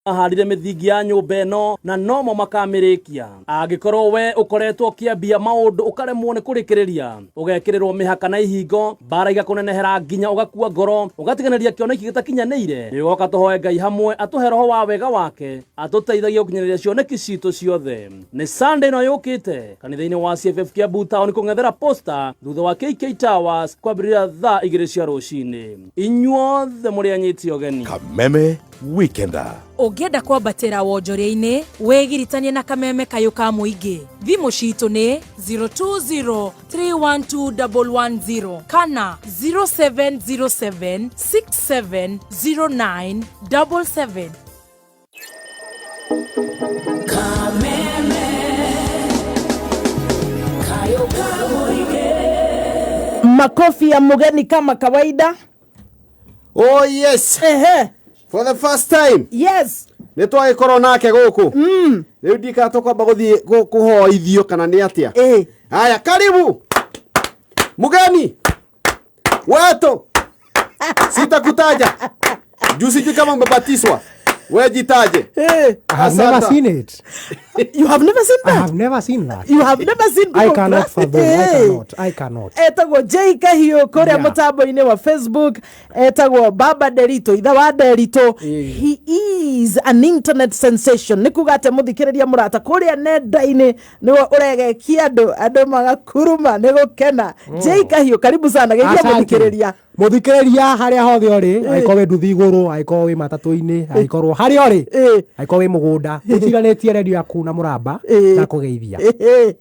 Mahandire mĩthingi ya nyũmba ĩno na nomo makamĩrĩkia. Angĩkorwo we ũkoretwo ũkĩambia maũndũ ũkaremwo nĩ kũrĩkĩrĩria, ũgekĩrĩrwo mĩhaka na ihingo, mbara igakũnenehera nginya ũgakua ngoro, ũgatiganĩria kĩoneki gĩtakinyanĩire, nĩũgoka tũhoe Ngai hamwe atũhe roho wa wega wake atũteithagie gũkinyanĩria cioneki citũ ciothe. Nĩ Sunday ĩno yũkĩte kanitha-inĩ wa CFF Kiambu Town kũng'ethera Posta thutha wa KK Towers kwambĩrĩria thaa 2 cia rũcinĩ. Inyuothe mũrĩ anyiti ũgeni. Kameme Weekender. Ũngĩenda kwambatĩra wonjoria-inĩ, wĩgiritanie na Kameme Kayũ ka Mũingĩ. Thimũ citũ nĩ 020312110 kana 0707670977. Makofi ya mgeni kama kawaida. Oh yes. Ehe. For the first time. Yes. Nĩ twagĩkorwo nake gũkũ. Rĩu ndikaga tũkwamba gũthiĩ kũhoithio kana nĩ atĩa. Haya, karibu. Mgeni wetu. Sitakutaja. Juu sijui kama umebatizwa. We jitaje. I have never Asante. seen it. You have never seen I that? have never seen that. You have never seen I people cannot clap? fathom. I Eh. cannot. I cannot. Etagwo J Kahiũ kũrĩa mũtambo-inĩ wa Facebook, etagwo Baba Derito, ithe wa Derito. He is an internet sensation. Nĩ kuga atĩ mũthikĩrĩria mũrata kũrĩa nenda-inĩ nĩwe ũregekia andũ, andũ magakuruma nĩ gũkena. J Kahiũ, karibu sana, geithia Asante. mũthikĩrĩria. Mũthikĩrĩria harĩa hothe ũrĩ, angĩkorwo wĩ nduthi igũrũ, angĩkorwo wĩ matatũ-inĩ, angĩkorwo harĩa ũrĩ, angĩkorwo wĩ mũgũnda, ũtiganĩtie redio yaku na mũramba, ndakũgeithia.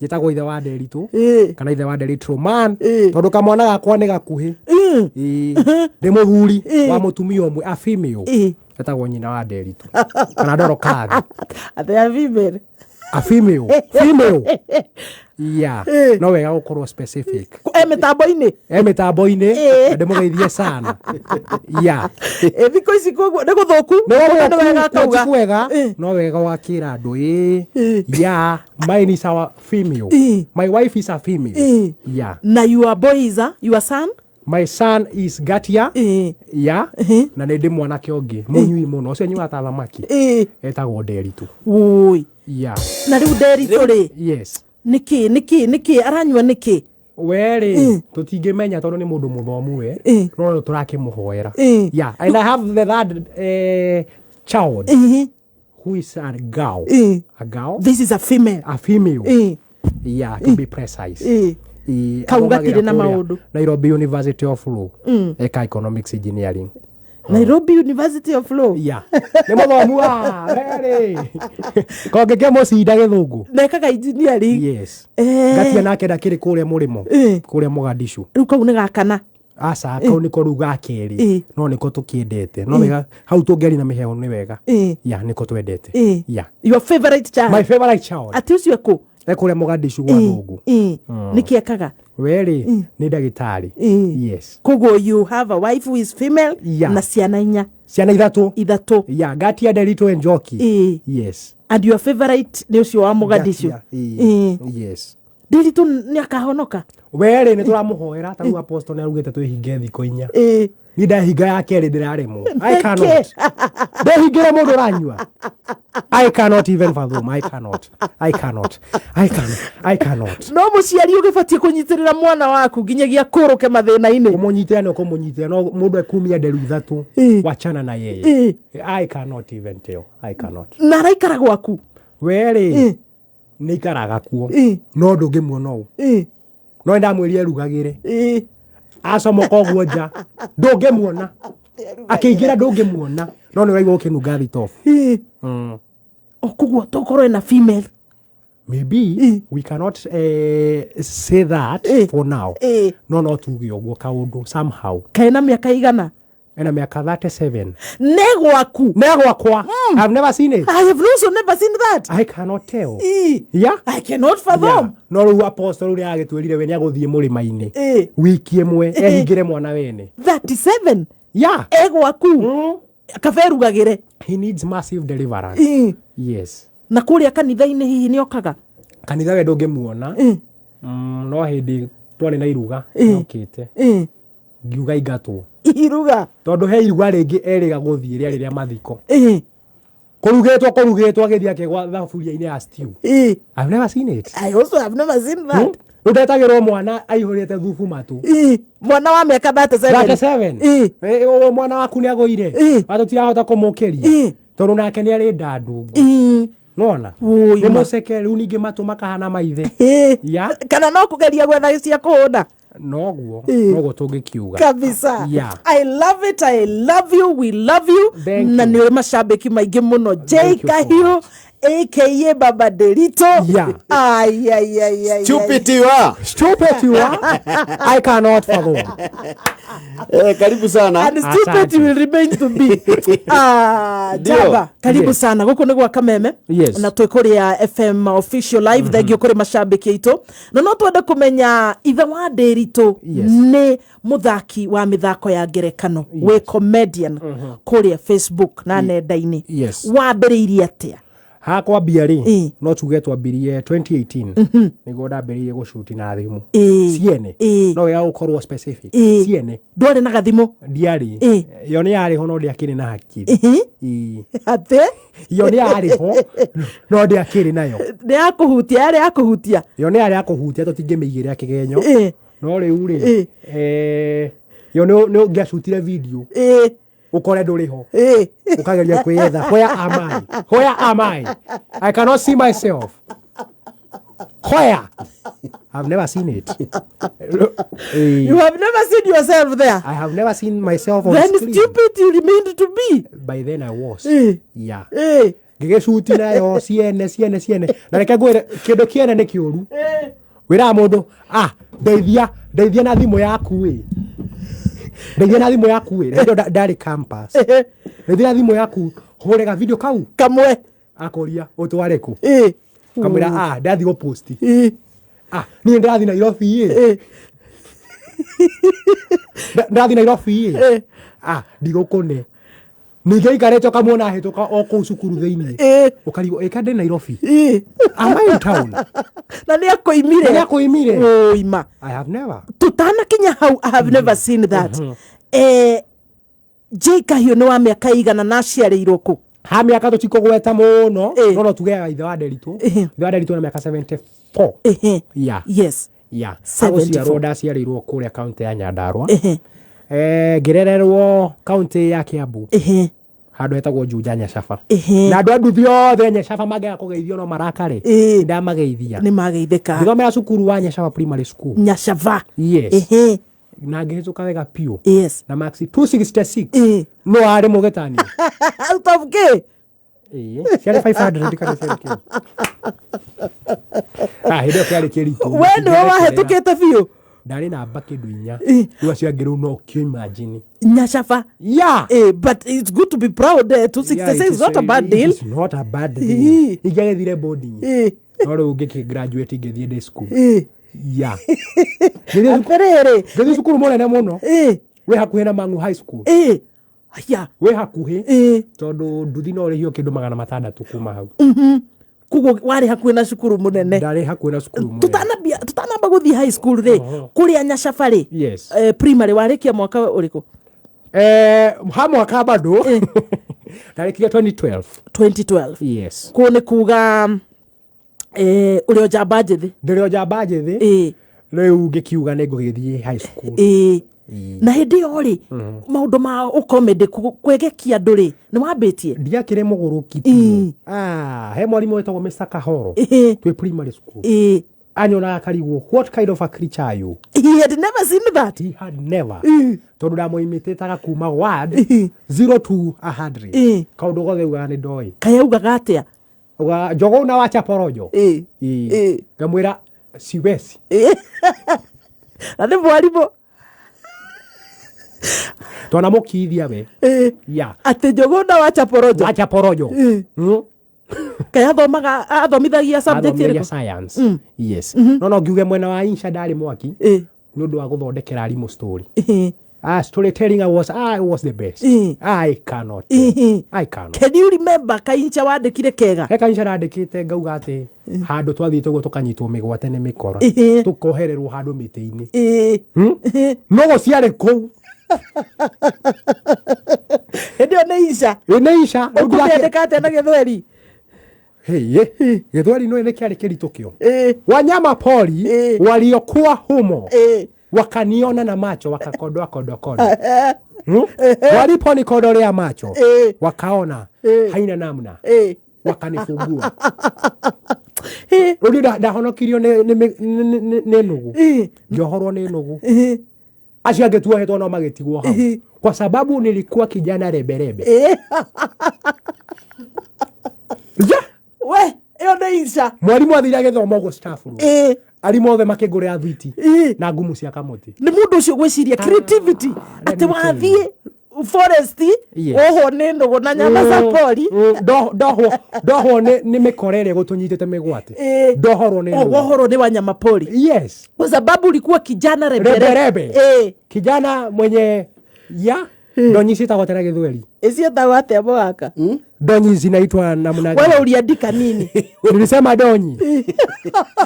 Njĩtagwo ithe wa Nderitu, kana ithe wa Nderitu man, tondũ kamwana gakwa nĩ gakuhĩ. Ĩĩ. Ndĩ mũthuri wa mũtumia ũmwe, a female. Etagwo nyina wa Nderitu. Kana Dorokathi. Atĩ a female. A female. Female. Yeah. No wega gũkorwo specific. E mĩtambo-inĩ. E mĩtambo-inĩ, na ndĩmũgeithie sana. Yeah. Ĩ thikũ ici koguo nĩ gũthũku. Nĩ Nĩ wega gũthũku, akauga. ti kwega, no wega wakĩra andũ ĩ. Yeah, mine is our female. My wife is a female. Yeah. Na your boy is a, your son? My son is Gatia. Yeah. Na nĩ ndĩ mwanake ũngĩ mũnyui mũno, ũcio anyuaga ta thamaki. Etagwo Nderitu. Woi. Yeah. Na rĩu Nderitu rĩ? Yes. Nĩkĩ, nĩkĩ, nĩkĩ aranyua nĩkĩ? We rĩ, tũtingĩmenya tondũ nĩ mũndũ mũthomu we, no tũrakĩmũhoera. Yeah, and I have the third child who is a girl. A girl. This is a female. A female. Yeah, to be precise. Kau Athomagĩra gatirĩ na kũrĩa maũndũ. Nairobi University of Law. Eka economics engineering. Nairobi University of Law. Yeah. Nĩ mũthomu wa rĩ. Kongĩke mũcinda gĩthũngũ. Nekaga engineering. Yes. Gatia nake ndakĩrĩ kũrĩa mũrĩmo. Kũrĩa Mogadishu. Rĩu kau nĩ gakana. Aca, kau nĩko rĩu ga kerĩ. No nĩko tũkĩendete. No wega hau tũngĩaria na mĩheho nĩ wega. Yeah, nĩko twendete. Yeah. Your favorite child. My favorite child. Atĩ ũcio ekũ? E kũrĩa Mogadishu gwa thũngũ. Nĩkĩ ekaga? We rĩ, nĩ ndagĩtarĩ. Yes. Koguo you have a wife who is female Yeah. na ciana inya. Ciana ithatũ. Ithatũ. Yeah, Gatia Nderitu and Njoki. Yes. And your favorite nĩ ũcio wa Mogadishu. Gatia, Yes. Nderitu nĩ akahonoka. We rĩ, nĩ tũramũhoera ta rĩu apostle nĩ arugĩte twĩhinge thikũ inya. Niĩ ndahinga ya kerĩ ndĩraremwo. I cannot. Ndehingĩre mũndũ ũranyua. I cannot even fathom. I cannot. I cannot. I cannot. I cannot. No mũciari ũgĩbatiĩ kũnyitĩrĩra mwana waku nginyagia kũrũke mathĩna-inĩ. Kũmũnyitĩrĩra nĩ ũkũmũnyitĩrĩra no mũndũ ekumia nderu ithatũ. Wachana na yeye. I cannot even tell. I cannot. Na araikara gwaku? We rĩ, nĩ ikaraga kuo. No ndũngĩmuona ũũ. No nĩ ndamwĩrire erugagĩre. Acomoka ũguo nja, ndũngĩmuona. Akĩingĩra ndũngĩmuona. No nĩ ũraigua ũkĩnunga thitobu. O koguo tokorwo ena female. Maybe we cannot say that for now. No no tuge ũguo kaũndũ somehow. Kaena mĩaka igana? Ena mĩaka 37. Nĩ gwaku? Nĩ gwakwa. I've never seen it. I have also never seen that. I cannot tell. Yeah. I cannot fathom. Yeah. No rĩu apostle ũrĩa agĩtwĩrire we nĩagũthiĩ mũrĩma-inĩ. Wiki ĩmwe ehingĩre mwana wene. 37? Yeah. E gwaku? Kaba erugagĩre. He needs massive deliverance. Yes. Na kũrĩa kanitha-inĩ hihi nĩokaga? Kanitha we ndũngĩmuona. No hĩndĩ twarĩ na iruga nĩokĩte. Ngiuga ingatwo. Iruga? Tondũ he iruga rĩngĩ erĩga gũthiĩ rĩarĩ rĩa mathiko. Kũrugĩtwo kũrugĩtwo agĩthiĩ akĩgwa thaburia-inĩ ya stew. I've never seen it. I also have never seen that. Rĩu ndetagĩrwo mwana aihũrĩte thubu matũ. Mwana wa mĩaka 37. 37. Ĩ. Ũyũ mwana waku nĩ agũire. Ĩ. Tũtirahota kũmũkĩria. Ĩ. Tondũ nake nĩ arĩ nda ndungu. Nona Ũi, nĩ ma. mũceke rĩu ningĩ matũ makahana maithe. Ya. Kana no kũgeria gwetha cia kũhũna. Noguo. Ĩ. Noguo tũngĩkiuga. Kabisa. Yeah. I love it, I love you, we love you. Thank Na you. nĩ ũrĩ macambĩki maingĩ mũno. J Thank you so Kahiũ much. aka Baba Derito. Yeah. Ai, ai, ai, ai, ai. Stupid you are. Stupid you are. I cannot follow. Karibu sana. And stupid Asante. will remain to be. Ah, Ndio. Jaba, karibu Yes. sana guku nĩ gwa Kameme. Yes. Na twĩ kũrĩa FM official live. Thengio kũrĩ macambĩki aitũ. Na no twende kũmenya ithe wa Ndĩritũ Yes. nĩ mũthaki wa mĩthako ya ngerekano wĩ comedian kũrĩa Facebook na nenda-inĩ. Yes. Wambĩrĩirie atĩa? Hakwambia rĩ, Ĩ. no tuge twambirie 2018 nĩguo ndambĩrĩirie gũcuti na thimũ ciene. Ĩ. No wega gũkorwo specific. Ĩ. Ciene. Ndwarĩ na gathimũ? Ndiarĩ. Ĩ. Yo nĩ yarĩ ho no ndĩakĩrĩ na hakiri. Ĩ. Atĩ? Yo nĩ yarĩ ho no ndĩakĩrĩ nayo. Nĩ ya kũhutia, yarĩ ya kũhutia. Yo nĩ yarĩ ya kũhutia tũtingĩmĩigĩrĩra kĩgenyo. Ĩ. No rĩu rĩ, Ĩ. yo nĩ ũngĩacutire video Ĩ. ũkore ndũrĩ ho. Ĩ. Ũkageria kwĩyetha. Where am I? Where am I? I cannot see myself. Where? I've never seen it. You have never seen yourself there. I have never seen myself on Then screen. stupid you remained to be. By then I was. Ĩ. Yeah. Ĩ. Ngĩgĩcuti nayo ciene ciene ciene. Na reke ngwĩre kĩndũ kĩene nĩ kĩũru. Wĩraga mũndũ, ah, ndeithia, ndeithia na thimũ yaku ĩ. Ndeithia na thimũ yaku ĩ. Hĩndĩ ĩyo ndarĩ campus. Ndeithia na thimũ yaku hũre ga video kau. Kamwe. Akũria ũtware kũ? Ĩ. Kamwĩra ah, ndathiĩ gũposti. Ĩ. Ah, niĩ ndĩrathiĩ Nairobi ĩ. Ĩ. Ndathiĩ Nairobi ĩ. Ĩ. Ah, ndigũkũne. Ningĩ aikarĩte ũkamuona ahĩtũka o kũu cukuru thĩinĩ. Ĩ. Ũkarigwo ĩ ka ndĩ Nairobi. Ĩ. Am I in town? Na nĩ akũimire. Na nĩ akũimire. Ũima. I have never. Tutanakinya hau, I have never seen that. J Kahiũ nĩ wa mĩaka igana na aciarĩirwo kũ? Ha mĩaka tũtikũgweta mũno. Ĩ. No no tuge ya ithe wa Nderitu. Ĩhĩ. Ithe wa Nderitu na mĩaka 74. Ĩhĩ. Yeah. Yes. Yeah. 74. Agũciarwo ndaciarĩirwo kũrĩa kaunti ya Nyandarua. Ĩhĩ. Ngĩrererwo kaunti ya Kiambu. Ĩhĩ. Handũ hetagwo Juja Nyacaba. Ĩhĩ. Na andũ a nduthi othe Nyacaba mangĩaga kũgeithio no marakare. Ĩ. Ndamageithia. Nĩ mageithĩka. Ngĩthomera cukuru wa Nyacaba Primary School. Nyacaba. Yes. Ĩhĩ. Na ngĩhĩtũka wega biũ. Yes. Na max 266. Ĩ. No arĩ mũgĩtani. Out of kĩ? Ĩĩ. Ciarĩ 500 kana ciarĩ kĩ? Ah, hĩndĩ ĩyo kĩarĩ kĩritũ. We nĩwe wahĩtũkĩte biũ. Ndarĩ namba kĩndũ inya. Ĩ. Rĩu acio angĩ rĩu no kĩ imagine. Nyacaba. Yeah. But it's good to be proud. 266 is not a bad deal. It's not a bad deal. Ĩ. Ingĩagĩthire boarding. Ĩ. No rĩu ngĩkĩ graduate ngĩthiĩ day school. Ĩ. Yeah. Ngĩthiĩ Atĩrĩrĩ. ngĩthiĩ cukuru mũnene mũno. Ĩ. Wĩ hakuhĩ na Mang'u High School. Ĩ. Aya. Wĩ hakuhĩ. Ĩ. Tondũ nduthi no ũrĩhio kĩndũ 600 kuma hau. Koguo warĩ hakuhĩ na cukuru mũnene. Ndarĩ hakuhĩ na cukuru mũnene. Tutanambia tutanamba gũthiĩ high school rĩ, kũrĩa Nyacaba rĩ. Yes. Primary warĩkia mwaka ũrĩkũ? Ha mwaka bado. Ndarĩkirie 2012. 2012. Yes. Kũu nĩ kuga ũrĩ o njamba njĩthĩ. Ndĩrĩ o njamba njĩthĩ. Ĩ. Rĩu ngĩkiuga nĩ ngũgĩthiĩ high school. Ĩ. Na hĩndĩ ĩyo rĩ, maũndũ ma ũkomedy kwegekia andũ rĩ, nĩ wambĩtie? Ndiakĩrĩ mũgũrũki Ĩ. biũ. Ah, he mwarimũ wetagwo Mr. Kahoro. Ĩ. Twĩ primary school. Ĩ. Anyonaga akarigwo, what kind of a creature are you? He had never seen that. He had never. Tondũ ndamũimitĩtaga kuma word Ĩ. 0 to 100. Ĩ. Kaũndũ gothe ugaga nĩ ndoĩ. Kaĩ augaga atĩa? Ugaga njogoo na wacha porojo. Ĩ. Ĩ. Ĩ. Ngamwĩra siwezi. Ĩ. Na nĩ mwarimũ. Twanamũkithia we. Ĩ. Yeah. Atĩ njũgũna wacha porojo. Wacha porojo. Ĩ. Kaĩ athomaga athomithagia subject Athomithagia ĩrĩkũ? science. Yes. No no ngiuge mwena wa insha ndarĩ mwaki. Ĩ. Nĩ ũndũ wa gũthondekera arimũ story. Ĩ. Ah, storytelling I was the best. Ĩ. I cannot. Ĩ. I cannot. Can you remember kaincha wandĩkire kega? He kaincha ndandĩkĩte ngauga atĩ handũ twathiĩte ũguo tũkanyitwo mĩgwate nĩ mĩkora. Ĩ. Tũkohererwo handũ mĩtĩ-inĩ. Ĩ. Nũgũ ciarĩ kũu. Hĩndĩ ĩyo nĩ ica. Ĩ nĩ ica. Rĩu Ũkũmĩandĩka atĩa na gĩthweri? Hey, gĩthweri nĩ kĩarĩ kĩritũ kĩo. Ĩ. Wanyama pori Eh. waliokuwa humo Ĩ. wakaniona na macho wakakodoa kodokodo Waliponikodolea macho Eh. wakaona Eh. haina namna Ĩ. wakanifungua. Ĩ. Rĩu ndahonokirio nĩ nũgũ. Ĩ. Ngĩohorwo nĩ nũgũ. Ĩ. Acio angĩ tuohetwo no magĩtigwo hau Eh. kwa sababu nilikuwa kijana reberebe. Ĩ. Yeah. We, ĩyo nĩ ica. Mwarimu athire agĩthoma ũguo staff room. Ĩ. Arimũ othe makĩngũrĩra thwiti Ĩ. na ngumu cia kamũtĩ. Nĩ mũndũ ũcio gwĩciria creativity let atĩ me tell wathiĩ forest Yes. wohwo nĩ nũgũ na nyama za pori. Ndohwo nĩ mĩkora ĩrĩa ĩgũtũnyitĩte mĩgwate. Ĩ. Ndohorwo nĩ Oh, nũgũ. wohorwo nĩ wanyama pori Yes. kwa sababu ulikuwa kijana reberebe. Reberebe. Ĩ. Kijana mwenye ya ndonyi ciĩtagwo tena gĩthweri. Ĩciĩtagwo atĩa mũgaka? Ndonyi zinaitwa namna gani? Wewe uliandika nini? Nilisema ndonyi.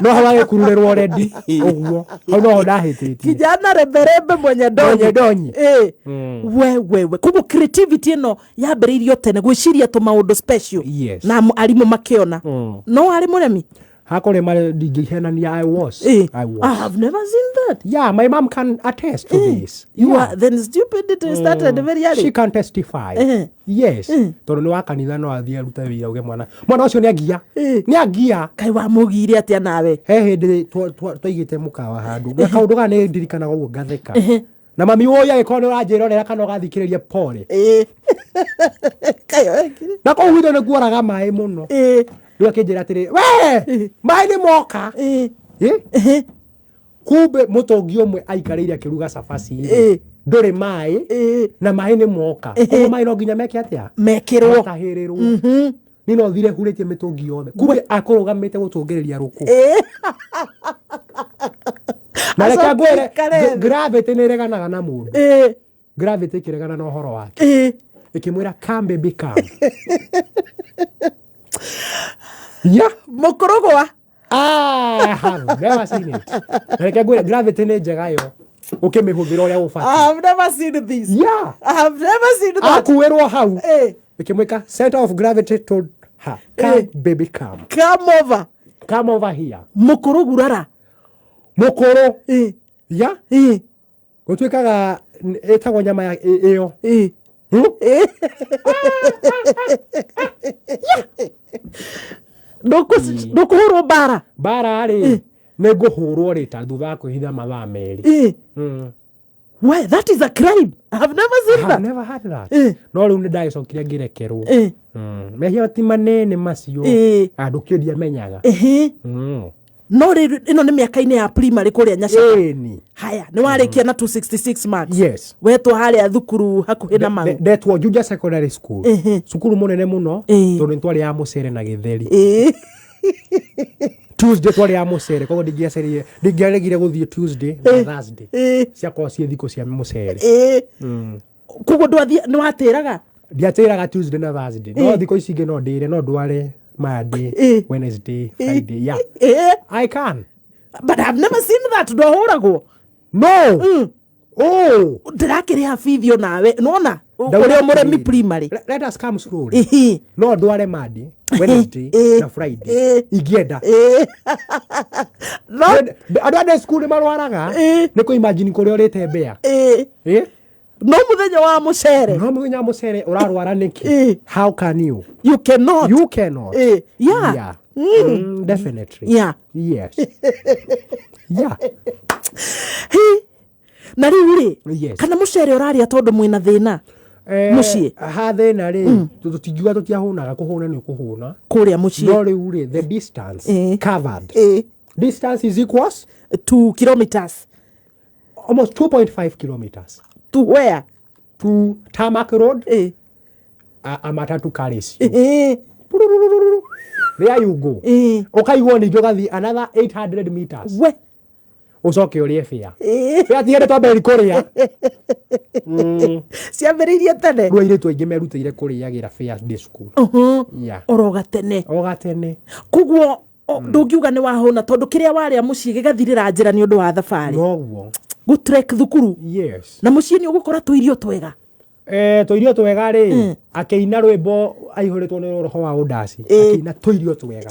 No hau agĩkururĩrwo already ũguo. Hau noho ndahĩtĩtie. Kijana reberebe mwenye ndonyi. Mwenye ndonyi. Ĩ. We we we koguo creativity ĩno yambĩrĩirio tene gwĩciria tũmaũndũ special. Yes. Na arimũ makĩona. No arĩ mũremi? Hakũrĩma ndingĩhenania I was. Ĩ. I was. I have never seen that. Yeah, my mom can attest to this. You Yeah. are then stupidity started very early. She can testify. Eh. Yes. Tondũ nĩ wa kanitha no athiĩ arute wĩra uge mwana. Mwana ũcio nĩ angia. Eh. Nĩ angia. Kaĩ wamũgiire atĩa nawe? He hĩndĩ twaigĩte mũkawa handũ. Na kaũndũ gaka nĩ ndirikanaga ũguo ngatheka. Na mami ũyũ agĩkorwo nĩ ũranjĩrorera kana ũgathikĩrĩria pole. Ĩ. Kaĩ wekire? Na kũu gwitũ nĩ kuoraga maĩ mũno. Ĩ. Rĩu akĩnjĩra atĩrĩ, we maĩ nĩ moka. Ĩ. Ĩ? Ĩ. Kumbe mũtũngi ũmwe aikarĩire akĩruga cabaci Ĩ. ndũrĩ maĩ Ĩ. na maĩ nĩ moka. Koguo maĩ no nginya meke atĩa? Mekĩrwo. Matahĩrĩrwo. Niĩ no thire hurĩtie mĩtũngi yothe. Kumbe akũrũgamĩte gũtũngĩrĩria rũkũ. Ĩ. Na reke Acoke ngwĩre aikare thĩ. gravity nĩ ĩreganaga na mũndũ. Ĩ. Gravity ĩkĩregana na ũhoro wake. Ĩ. Ĩkĩmwĩra come baby come. Yeah. Mũkũrũgwa. I have never seen it. Na reke ngwĩre gravity nĩ njega yo. Ũkĩmĩhũthĩra ũrĩa I gũbatiĩ. have never seen this. Yeah. I have never seen that. Akuĩrwo hau. Ĩ. Ĩkĩmwĩka center of gravity told her come Eh. baby come. Come over. Come over here. Mũkũrũ gurara. Mũkũrũ. Ĩ. Yeah. Ĩ. Gũtuĩkaga ĩtagwo nyama ya ĩyo. Ĩ. Hmm? Ndũkũhũrwo mbara. Mbara rĩ nĩ ngũhũrwo rĩta thutha wa kwĩhitha mathaa merĩ. Ĩ. Why, that is a crime. I have never seen I have that. never had that. Eh. No rĩu nĩ ndagĩcokire ngĩrekerwo. Ĩ. Mehia ti manene macio. Eh. Andũ kĩo ndiamenyaga. Ĩhĩ. No rĩu ĩno nĩ mĩaka-inĩ ya primary kũrĩa Nyacaka. Ĩni. Haya, nĩ warĩkia na 266 marks. Yes. Wetwo harĩa thukuru hakuhĩ na Mang'u. Ndetwo Juja Secondary School. Ehe. Cukuru mũnene mũno Eh. tondũ nĩ twarĩaga mũcere na gĩtheri. Ĩ. Tuesday twarĩaga mũcere koguo ndingĩacerire ndingĩaregire gũthiĩ Tuesday na Thursday. Ĩ. Ciakorwo ciĩ thikũ cia mũcere. Ĩ. Koguo ndwathiĩ nĩ watĩraga? Ndiatĩraga Tuesday na Thursday. No thikũ ici ingĩ no ndĩre no ndware Monday, Eh. Wednesday, Friday. Yeah. Ĩ. I can. But I've never seen that. Ndwahũragwo. No. Oh. Ndĩrakĩrĩha bithi onawe. Nĩwona? Ũrĩa mũremi primary. Let us come slowly. Ĩhĩ. No ndware Monday, Wednesday Eh. na Friday. Eh. Ingĩenda. Ĩ. No. Andũ a day school nĩ marwaraga. Eh. Nĩ kũ imagine kũrĩa ũrĩte mbea. Ĩ. Eh? No mũthenya wa mũcere. No mũthenya wa mũcere ũrarwara nĩkĩ? Eh. How can you? You cannot. You cannot. Eh. Yeah. Yeah. Mm, definitely. Yeah. Yes. Yeah. Hĩ. Na rĩu rĩ, Yes. kana mũcere ũrarĩa tondũ mwĩna thĩna Eh, Mũciĩ? ha thĩna rĩ, tũtingiuga tũtiahũnaga, kũhũna nĩ ũkũhũna. kũrĩa mũciĩ. No rĩu rĩ, the distance Eh. covered. Ĩ. Distance is equals 2 kilometers almost 2.5 kilometers to where? to tarmac road. Ĩ. A matatu carries you. Ĩ. There you go. Ĩ. Ũkaigwo ningĩ ũgathiĩ another 800 meters. We. Ũcoke ũrĩe fare. Ĩ. Fare ti hĩndĩ twambĩrĩria kũrĩa. Ciambĩrĩirie tene. Rĩu airĩtu aingĩ merutĩire kũrĩagĩra fare day school. Yeah. Oro gatene. O gatene. Koguo ndũngiuga nĩ wahũna tondũ kĩrĩa warĩa mũciĩ gĩgathirĩra njĩra nĩ ũndũ wa thabarĩ. Noguo. Gũtrek thukuru. Yes. Na mũciĩ nĩ ũgũkora tũirio twega. Tũirio twega rĩ, akĩina rwĩmbo aihũrĩtwo nĩ roho wa ũndaci, akĩina tũirio twega.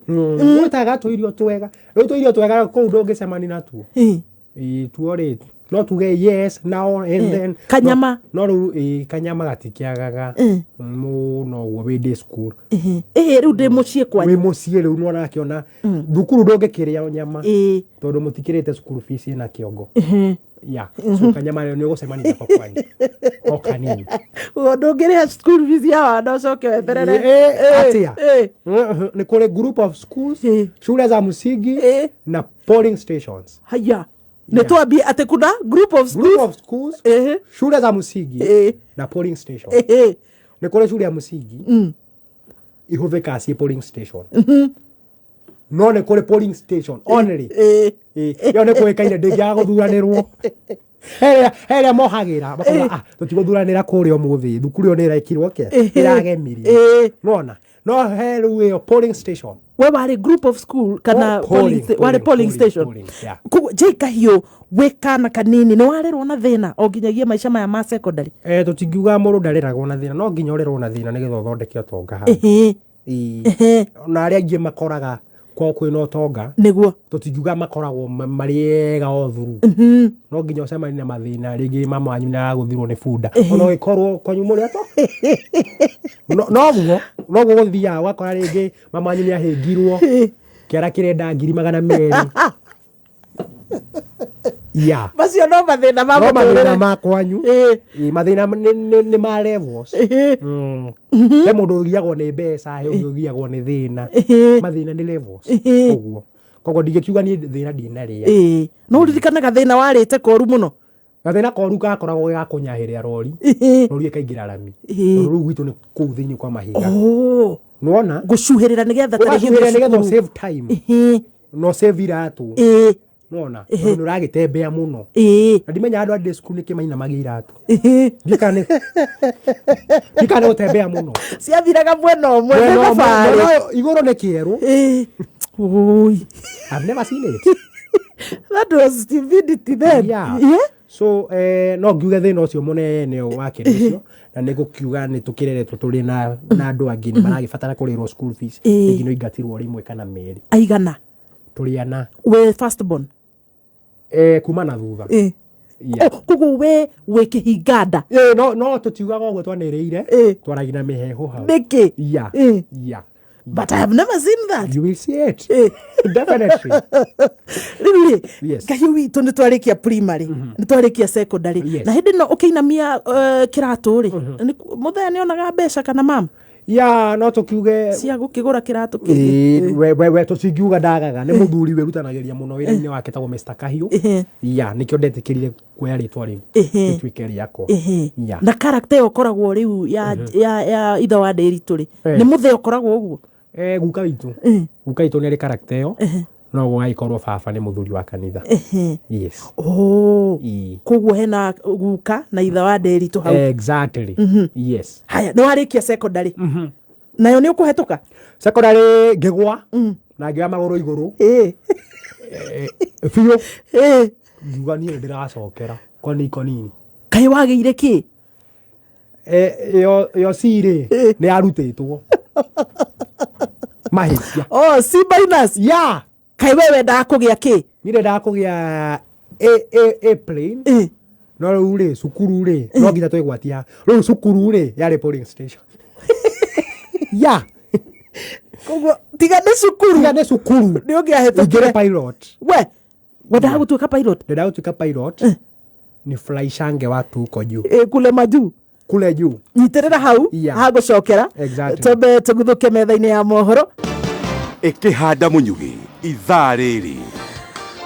Gwĩtaga tũirio twega. Rĩu tũirio twega kũu ndũngĩcemania natuo. Ĩĩ, tuo rĩ, no tuge yes now and then. Kanyama. No rĩu ĩĩ, kanyama gatikĩagaga mũno ũguo wĩ day school. Ĩhĩ, rĩu ndĩ mũciĩ kwanyu. Wĩ mũciĩ rĩu nĩ ũrakĩona thukuru ndũngĩkĩrĩa nyama tondũ mũtikĩrĩte cukuru fees ĩna kĩongo. Yeah. So kanyama rĩu nĩ ũgũcemania nako kwanyu o kanini. Ũguo ndũngĩrĩha school fees ya wana ũcoke weterere. Atĩa? Nĩ kũrĩ group of schools, shule za msingi na polling stations. Haya, nĩ twambie atĩ kuna group of schools. Group of schools, shule za msingi na polling station. Nĩ kũrĩ shule ya msingi ihũthĩkaga ciĩ polling station. No nĩ kũrĩ polling station only. Ĩyo nĩ kũĩkaine ndĩngĩaga gũthuranĩrwo. Herĩa mohagĩra makauga, "Ah, tũtigũthuranĩra kũrĩa ũmũthĩ, thukuru ĩyo nĩ ĩrekirwo kĩ, ĩragemirio." Nona no he rĩu ĩyo polling station. We warĩ group of school kana? Oh, polling, warĩ polling polling, station? Polling, yeah. Koguo J Kahiũ, wĩ kana kanini nĩ warerwo na thĩna o nginyagia maica maya ma secondary? Tũtingiuga mũndũ ndareragwo na thĩna, no nginya ũrerwo na thĩna nĩgetha ũthondeke ũtonga hau. Ĩĩ. Na arĩa angĩ makoraga kwao kwĩna ũtonga, tũtingiuga makoragwo marĩ ega o thuru. No nginya ũcemanie na mathĩna, rĩngĩ mama wanyu nĩ aragũthirwo nĩ bunda, ona ũgĩkorwo kwanyu mũrĩ ato noguo noguo gũthiaga, ũgakora rĩngĩ mama wanyu nĩ ahĩngirwo kĩara kĩrenda 200,000. Yeah. Macio no mathĩna ma No mathĩna mũtũrĩre. ma kwanyu. Ĩĩ, mathĩna nĩ ma levels. He mũndũ ũgiagwo nĩ mbeca, he ũngĩ ũgiagwo nĩ thĩna. Mathĩna nĩ levels ũguo, koguo ndingĩkiuga niĩ thĩna ndinarĩa. Ĩĩ, no ũririkanaga thĩna warĩte koru mũno? Gathĩna koru gakoragwo ga kũnyahĩrĩa rori, rori ĩkaingĩra rami, tondũ rĩu gwitũ nĩ kũu thĩinĩ kwa mahiga. Nĩwona? Gũcuhĩrĩra nĩgetha ta rĩngĩ ũgacuhĩrĩra nĩgetha cukuru. save time, no save iratũ. Nĩwona? Tondũ nĩ ũragĩtembea mũno. Na ndimenya andũ a day school nĩkĩ mainamagia iratũ. Ndiũĩ kana nĩ gũtembea mũno. Ciathiraga mwena ũmwe nĩ Mwena ũmwe, thabarĩ. mwena ũyũ igũrũ nĩ kĩerũ. Oi. I've never seen it. That was stupidity then. Yeah. Yeah? So no ngiuge thĩna ũcio mũnene wakĩrĩ ũcio, na nĩ gũkiuga nĩ tũkĩreretwo tũrĩ na andũ angĩ nĩ maragĩbatara kũrĩrwo school fees. Rĩngĩ nĩ ũingatirwo rĩmwe kana merĩ. Aigana? Tũrĩ ana. We first born? Kuma na thutha. Yeah. Oh, koguo we wĩ kĩhinganda? No tũtiugaga ũguo twanĩrĩire. Twaragia na mĩheehũ hau. Nĩkĩ? Yeah. Yeah. But I have never seen that. You will see it. Definitely. Rĩu rĩ, Yes. Kahiũ witũ, nĩ twarĩkia primary, nĩ twarĩkia secondary, na hĩndĩ ĩno ũkĩinamia kĩratũ rĩ, mũthenya nĩ onaga mbeca kana mam Ya, no tũkiuge cia gũkĩgũra kĩratũ kĩngĩ? Ĩĩ, we tũtingiuga ndagaga, nĩ mũthuri wĩrutanagĩria mũno wĩra-inĩ wake, tagwo Mr. Kahiũ. Ya, nĩkĩo ndetĩkĩrire kuoya rĩtwa rĩu rĩtuĩke rĩakwa. Ya. Na character ĩyo ũkoragwo rĩu ya ithe wa Ndĩritũ rĩ, nĩ mũthee ũkoragwo ũguo? Guka witũ nĩ arĩ character ĩyo, no gũgagĩkorwo baba nĩ mũthuri wa kanitha. Yes. Oh. Ĩĩ. Koguo hena guka na ithe wa Ndĩritũ hau. Exactly. Yes. Haya, nĩ warĩkia secondary, nayo nĩ ũkũhetũka? Secondary ngĩgwa na ngĩoya magũrũ igũrũ biũ, ngiuga niĩ nĩ ndĩracokera kwa nini. Kaĩ wagĩire kĩ? Ĩyo C rĩ, nĩ yarutĩtwo mahĩtia. Oh, C minus. Yeah. Kaĩ we wendaga kũgĩa kĩ? Niĩ ndendaga kũgĩa A plain. No rĩu rĩ, cukuru rĩ, no nginya twĩgwatia rĩu, cukuru rĩ yarĩ polling station. Yeah. Koguo tiga nĩ cukuru. Tiga nĩ cukuru. Nĩ ũngĩahĩtũkire. Ingĩrĩ pilot. We wendaga gũtuĩka pilot? Ndendaga gũtuĩka pilot, ni flaishange watu huko juu. Kule majuu. Kule juu. Nyitĩrĩra hau. Hagũcokera. Exactly. Twambe tũguthũke metha-inĩ ya mohoro. Ĩkĩhanda mũnyugĩ ithaa rĩrĩ.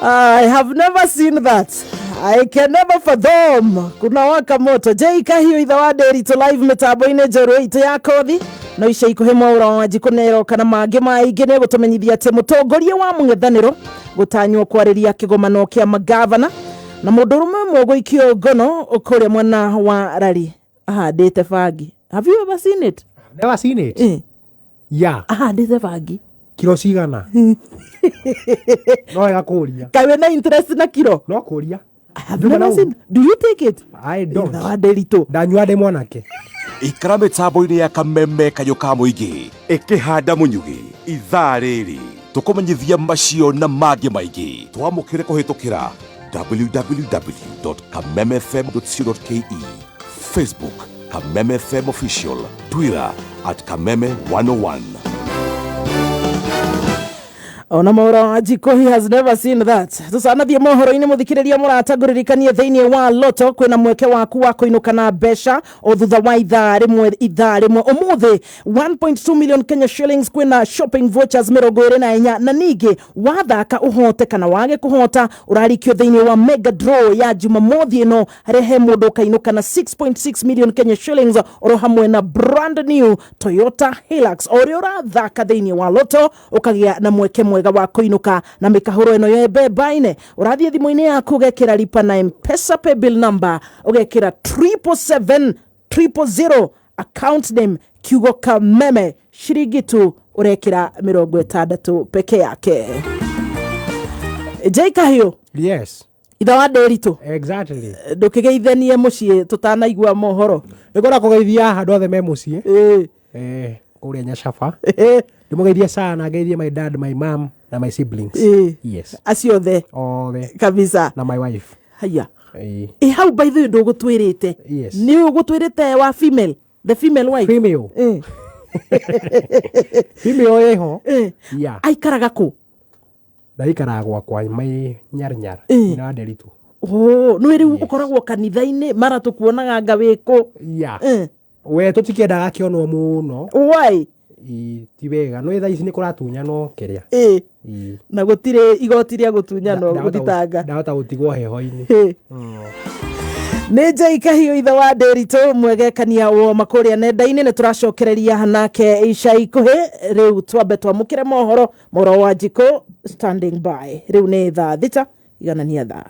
I have never seen that. I can never fathom. Kuna waka moto. J Kahiũ, ithe wa Ndĩritũ, live mĩtambo-inĩ njerũ itũ ya kothi. No ica ikuhĩ Mwaũra wa Wanjikũ nĩaroka na mangĩ maingĩ, nĩ gũtũmenyithia atĩ mũtongoria wa mũng'ethanĩro gũtanywo kwarĩria kĩgomano kĩa magavana, na mũndũrũme ũmwe gũikio ngono kũrĩa mwena wa Rari ahandĩte bangi. Have you ever seen it? Never seen it. Yeah. Ahandĩte bangi. Kiro cigana? No wega kũria. Kaĩ wĩna interest na kiro? No kũria. I have never seen. Do you take it? I don't. Ithe wa Nderitu. Ndanyua ndĩ mwanake. Ikara mĩtambo-inĩ ya kameme kayũ ka mũingĩ ĩkĩhanda mũnyugĩ ithaa rĩrĩ tũkũmenyithia macio na mangĩ maingĩ twamũkĩre kũhĩtũkĩra www.kamemefm.co.ke, Facebook Kameme FM Official, Twitter at Kameme 101. Ona Mwaura wa Njiko, he has never seen that. Tũcanathiĩ mohoro-inĩ, mũthikĩrĩria mũrata, ngũririkanie thĩinĩ wa loto kwĩna mweke waku wa kũinũka na mbeca o thutha wa ithaa rĩmwe, ithaa rĩmwe ũmũthĩ 1.2 million Kenya shillings, kwĩna shopping vouchers 24, na ningĩ wathaka ũhote kana wage kũhota ũrarikio thĩinĩ wa mega draw ya Jumamothi ĩno, harĩa he mũndũ ũkainũka na 6.6 million Kenya shillings oro hamwe na brand new Toyota Hilux. O ũrĩa ũrathaka thĩinĩ wa loto ũkagĩa na mweke mwega wa kũinũka na mĩkahũro ĩno ya mbembaine. Ũrathiĩ thimũ-inĩ yaku, ũgekĩra lipa na Mpesa paybill number, ũgekĩra 777 000, account name kiugo Kameme, ciringi tu ũrekĩra 60 peke yake. J Kahiũ. Yes. Ithe wa Nderitu. Exactly. Ndũkĩgeithanie mũciĩ tũtanaigua mohoro. Nĩngwenda kũgeithia andũ othe me mũciĩ. Kũrĩa Nyacaba. Ndĩmũgeithie sana, ngeithie my dad, my mom na my siblings. Yes. Acio othe. Othe. Kabisa. Na my wife. Haya. Ĩĩ. Ĩ hau, by the way, ndũgũtwĩrĩte. Yes. Nĩ ũgũtwĩrĩte wa female, the female wife. Female. Female ĩho. Yeah. Aikaraga kũ? Ndaikaraga gwakwa mai nyar nyar. Nyina wa Nderitu. Oh, nĩ rĩu ũkoragwo kanitha-inĩ mara tũkuonaga nga wĩkũ? Yeah. We tũtikĩendaga kĩonwo mũno. Why? Ĩ, ti wega no thaa ici nĩ kũratunyanwo kĩrĩa. Ĩ. Na gũtirĩ igoti rĩa gũtunyanwo gũthitanga. Ndahota gũtigwo heho-inĩ. Nĩ Njai Kahiũ, ithe wa Ndĩritũ, mwegekania woma kũrĩa nenda-inĩ. Nĩ tũracokereria nake ica ikuhĩ. Rĩu twambe twamũkĩre mohoro. Moro wa Njikũ standing by. Rĩu nĩ thaa 6 iganania thaa.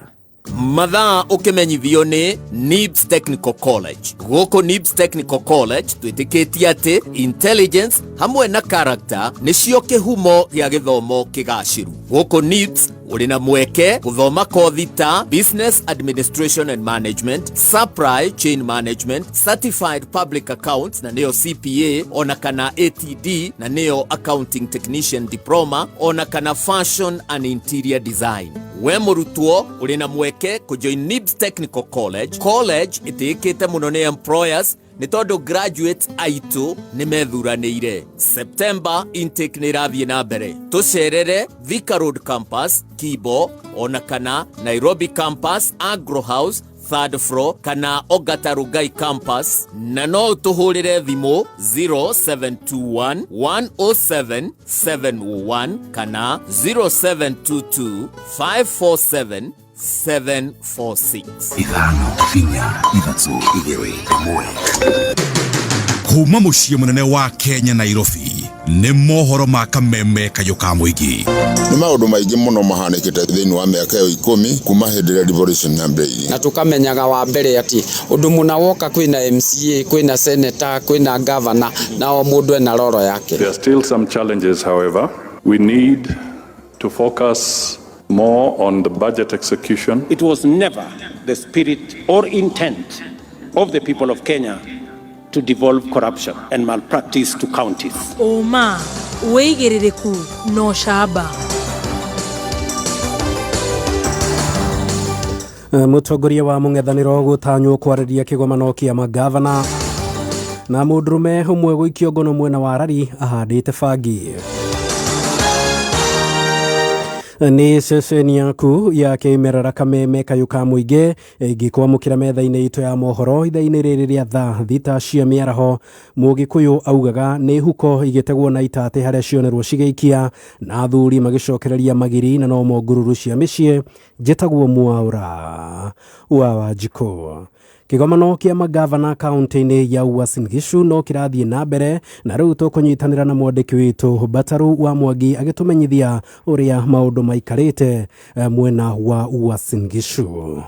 Mathaa ũkĩmenyithio nĩ NIBS Technical College. Gũkũ NIBS Technical College twĩtĩkĩtie atĩ intelligence hamwe na character nĩcio kĩhumo gĩa gĩthomo kĩgacĩru. Gũkũ NIBS ũrĩ na mweke gũthoma kothi ta Business Administration and Management, Supply Chain Management, Certified Public Accounts na nĩyo CPA, ona kana ATD na nĩyo Accounting Technician Diploma, ona kana Fashion and Interior Design. We mũrutwo ũrĩ na mweke kũjoin NIBS Technical College, college ĩtĩĩkĩte mũno nĩ employers nĩ tondũ graduates aitũ nĩ methuranĩire. September intake nĩ ĩrathiĩ na mbere. Tũcerere Thika Road Campus Kibo, ona kana Nairobi Campus, Agro House third floor, kana Ongata Rongai Campus, na no ũtũhũrĩre thimũ 0721 107 701 kana 0722 547 746. 5 4 3 2 1. Kuma mũciĩ mũnene wa Kenya, Nairobi, nĩ mohoro ma kameme kayũ ka mũingĩ. Nĩ maũndũ maingĩ mũno mahanĩkĩte thĩinĩ wa mĩaka ĩyo 10 kuma hĩndĩ ĩrĩa revolution yambĩrĩirie. Na tukamenyaga wa mbere atĩ ũndũ mũna woka kwĩna MCA, kwĩna senator, kwĩna governor, na o mũndũ ena roro yake. There are still some challenges, however. We need to focus more on the budget execution. It was never the spirit or intent of the people of Kenya to devolve corruption and malpractice to counties. Ũma, wĩigĩrĩrĩku na ũcamba. Mũtongoria wa mũng'ethanĩro gũtanywo kwarĩria kĩgomano kĩa magavana, na mũndũrũme ũmwe gũikio ngono mwena wa Rari ahandĩte bangi. Nĩ ceceni yaku ya kĩmerera kameme kayũ ka mũingĩ ĩngĩkwamũkĩra metha-inĩ itũ ya mohoro ithaa-inĩ rĩrĩ rĩa thaa 6 cia mĩaraho. Mũgĩkũyũ augaga nĩ huko igĩtegwo na itatĩ harĩa cionerwo cigĩikia, na athuri magĩcokereria magiri na nomo ngururu cia mĩciĩ. Njĩtagwo Mwaura wa Wanjikũ. Kĩgomano kĩa magavana kaunti-inĩ ya Uasin Gishu no kĩrathiĩ na mbere, na rĩu tũkũnyitanĩra na mwandĩki witũ Bataru wa Mwangi agĩtũmenyithia ũrĩa maũndũ maikarĩte mwena wa Uasin Gishu.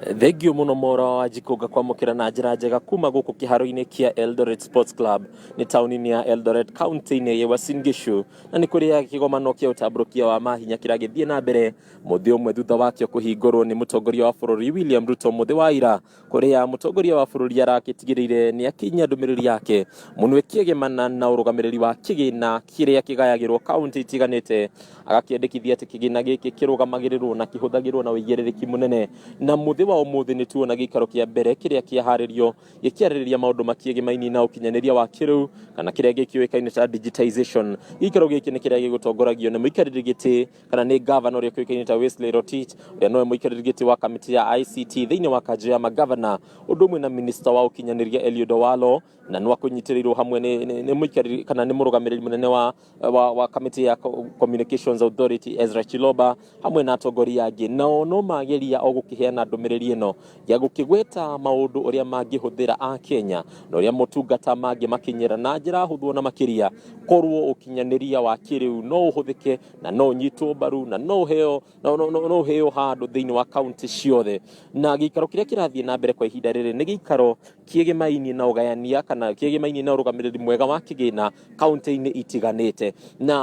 Thengio muno mora wa Wanjikũ, ngakwamũkĩra na njĩra njega kuma gũkũ kĩharo-inĩ kĩa Eldoret Sports Club nĩ taũni-inĩ ya Eldoret kaunti-inĩ ya Uasin Gishu, na nĩ kũrĩa kĩgomano kĩa ũtambũrũkia wa mahinya kĩragĩthiĩ na mbere mũthĩ ũmwe thutha wakĩo kũhingũrwo nĩ mũtongoria wa bũrũri William Ruto mũthĩ wa ira, kũrĩa mũtongoria wa bũrũri arakĩtigĩrĩire nĩ akinyia ndũmĩrĩri yake mũno ĩkĩegemana na ũrũgamĩrĩri wa kĩgĩna kĩrĩa kĩgayagĩrwo kaunti itiganĩte, agakĩendekithia atĩ kĩgĩna gĩkĩ kĩrũgamagĩrĩrwo na kĩhũthagĩrwo na ũigĩrĩrĩki mũnene. Na mũthĩ wa ũmũthĩ nĩ tuona gĩikaro kĩa mbere kĩrĩa kĩaharĩrio gĩkĩarĩrĩria maũndũ makĩegemaini na ũkinyanĩria wa kĩrĩu kana kĩrĩa gĩkĩũĩkaine ta digitization. Gĩikaro gĩkĩ nĩ kĩrĩa gĩgũtongoragio nĩ mũikarĩri gĩtĩ kana nĩ gavana ũrĩa ũkĩũĩkaine ta Wesley Rotich, ũrĩa nowe mũikarĩri gĩtĩ wa kamĩtĩ ya ICT thĩinĩ wa kanjũ ya magavana, ũndũ ũmwe na minista wa ũkinyanĩria Eliud Owalo, na no akũnyitĩrĩirwo hamwe nĩ mũikarĩri kana nĩ mũrũgamĩrĩri mũnene wa kamĩtĩ ya Communications Authority Ezra Chiloba hamwe na atongoria angĩ. Nao no mageria o gũkĩheana ndũmĩrĩri ĩno ya gũkĩgweta maũndũ ũrĩa mangĩhũthĩra a Kenya na ũrĩa motungata mangĩmakinyĩra na njĩra hũthũ na makĩria korwo ũkinyanĩria wa kĩrĩu no ũhũthĩke na no ũnyitwo mbaru na no ũheo no ũheo handũ thĩinĩ wa kaunti ciothe. Na gĩikaro kĩrĩa kĩrathiĩ na mbere kwa ihinda rĩrĩ nĩ gĩikaro kĩegemaini na ũgayania kana kĩegemaini na ũrũgamĩrĩri mwega wa kĩgĩna kaunti-inĩ itiganĩte. Na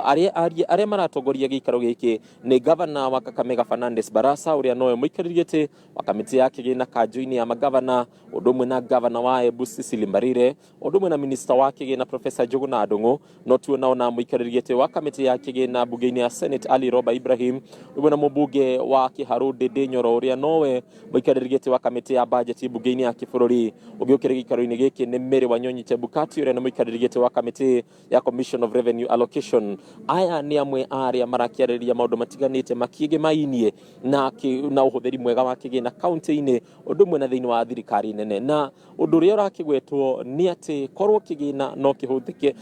arĩa maratongoria gĩikaro gĩkĩ nĩ gavana wa Kakamega Fernandes Barasa, ũrĩa nowe mũikarĩri gĩtĩ wa kamĩtĩ ya kĩgĩna kanjũ-inĩ ya magavana, ũndũ ũmwe na gavana wa Embu Cecily Mbarire, ũndũ ũmwe na minista wa kĩgĩna Professor Njuguna Ndung'u, no tuona ona mũikarĩri gĩtĩ wa kamĩtĩ ya kĩgĩna mbunge-inĩ ya Senate Ali Roba Ibrahim, ũndũ ũmwe na mũmbunge wa Kiharu Ndindi Nyoro ũrĩa nowe mũikarĩri gĩtĩ wa kamĩtĩ ya budget mbunge-inĩ ya kĩbũrũri. Ũngĩ ũkĩrĩ gĩikaro-inĩ gĩkĩ nĩ Mary Wanyonyi Chebukati ũrĩa nĩ mũikarĩri gĩtĩ wa kamĩtĩ ya Commission of Revenue Allocation. Aya nĩ amwe a arĩa marakĩarĩrĩria maũndũ matiganĩte makĩegemainie na ũhũthĩri mwega wa kĩgĩna kaunti-inĩ ũndũ ũmwe na thĩinĩ wa thirikari nene. Na ũndũ ũrĩa ũrakĩgwetwo nĩ atĩ korwo kĩgĩna no kĩhũthĩke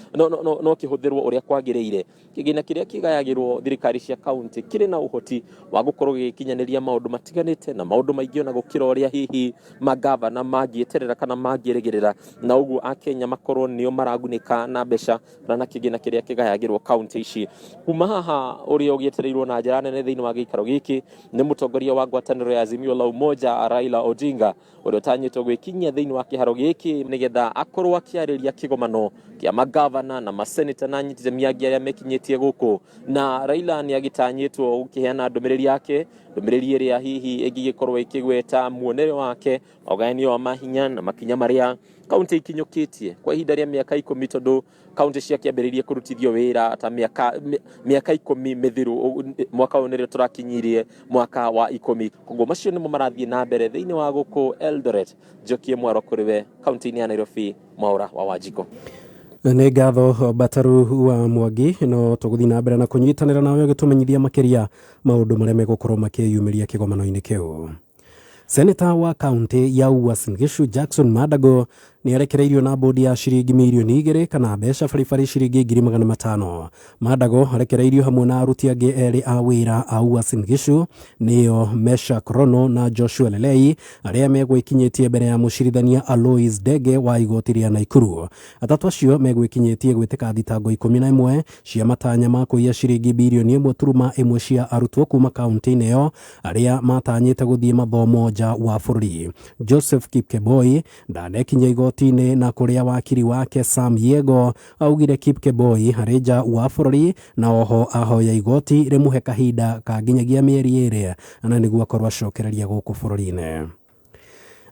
no kĩhũthĩrwo ũrĩa kwagĩrĩire, kĩgĩna kĩrĩa kĩgayagĩrwo thirikari cia kaunti kĩrĩ na ũhoti wa gũkorwo gĩgĩkinyanĩria maũndũ matiganĩte na maũndũ maingĩ ona gũkĩra ũrĩa hihi magavana mangĩeterera kana mangĩrĩgĩrĩra, na ũguo akenya makorwo nĩo maragunĩka na mbeca kana na kĩgĩna kĩrĩa kĩgayagĩrwo kaunti ici. Kuma haha ũrĩa ũgĩetereirwo na njĩra nene thĩinĩ wa gĩikaro gĩkĩ nĩ mũtongoria wa ngwatanĩro ya Azimio la Umoja Raila Odinga, ũrĩa ũtanyĩtwo gwĩkinyia thĩinĩ wa kĩharo gĩkĩ nĩgetha akorwo akĩarĩria kĩgomano kĩa magavana na maseneta na anyititemi angĩ arĩa mekinyĩtie gũkũ. Na Raila nĩ agĩtanyĩtwo gũkĩheana ndũmĩrĩri yake, ndũmĩrĩri ĩrĩa hihi ĩngĩgĩkorwo ĩkĩgweta muonere wake wa ũgayanio wa mahinya na makinya marĩa kaunti ikinyũkĩtie kwa ihinda rĩa mĩaka 10, tondũ kaunti ciakĩambĩrĩirie kũrutithio wĩra ta mĩaka 10 mĩthiru, mwaka ũyũ nĩrĩo tũrakinyirie mwaka wa 10. Koguo macio nĩmo marathiĩ na mbere thĩinĩ wa gũkũ Eldoret. Njokie mwaro kũrĩ we kaunti-inĩ ya Nairobi, Mwaura wa Wanjikũ. Nĩ ngatho Bataru wa Mwangi, no tũgũthiĩ na mbere na kũnyitanĩra nawe ũgĩtũmenyithia makĩria maũndũ marĩa megũkorwo makĩyumĩria kĩgomano-inĩ kĩu. Seneta wa kaunti ya Uasin Gishu Jackson Madago nĩ arekereirio na bodi ya ciringi mirioni 2 kana mbeca baribari ciringi 500,000. Madago arekereirio hamwe na aruti angĩ erĩ a wĩra a Uasin Gishu nĩo Mesha Krono na Joshua Lelei arĩa megwĩkinyĩtie mbere ya mũcirithania Alois Dege wa igoti rĩa Naikuru. Atatũ acio megwĩkinyĩtie gwĩtĩka thitango 11 cia matanya ma kũiya ciringi birioni 1.1 cia arutwo kuma kaunti-inĩ ĩyo arĩa matanyĩte gũthiĩ mathomo nja wa bũrũri. Joseph Kipkeboi ndanekinya igoti-inĩ na kũrĩa wakiri wake Sam Yego augire Kipkeboi arĩ nja wa bũrũri na oho ahoya igoti rĩmũhe kahinda ka nginyagia mĩeri 2 na nĩguo akorwo acokereria gũkũ bũrũri-inĩ.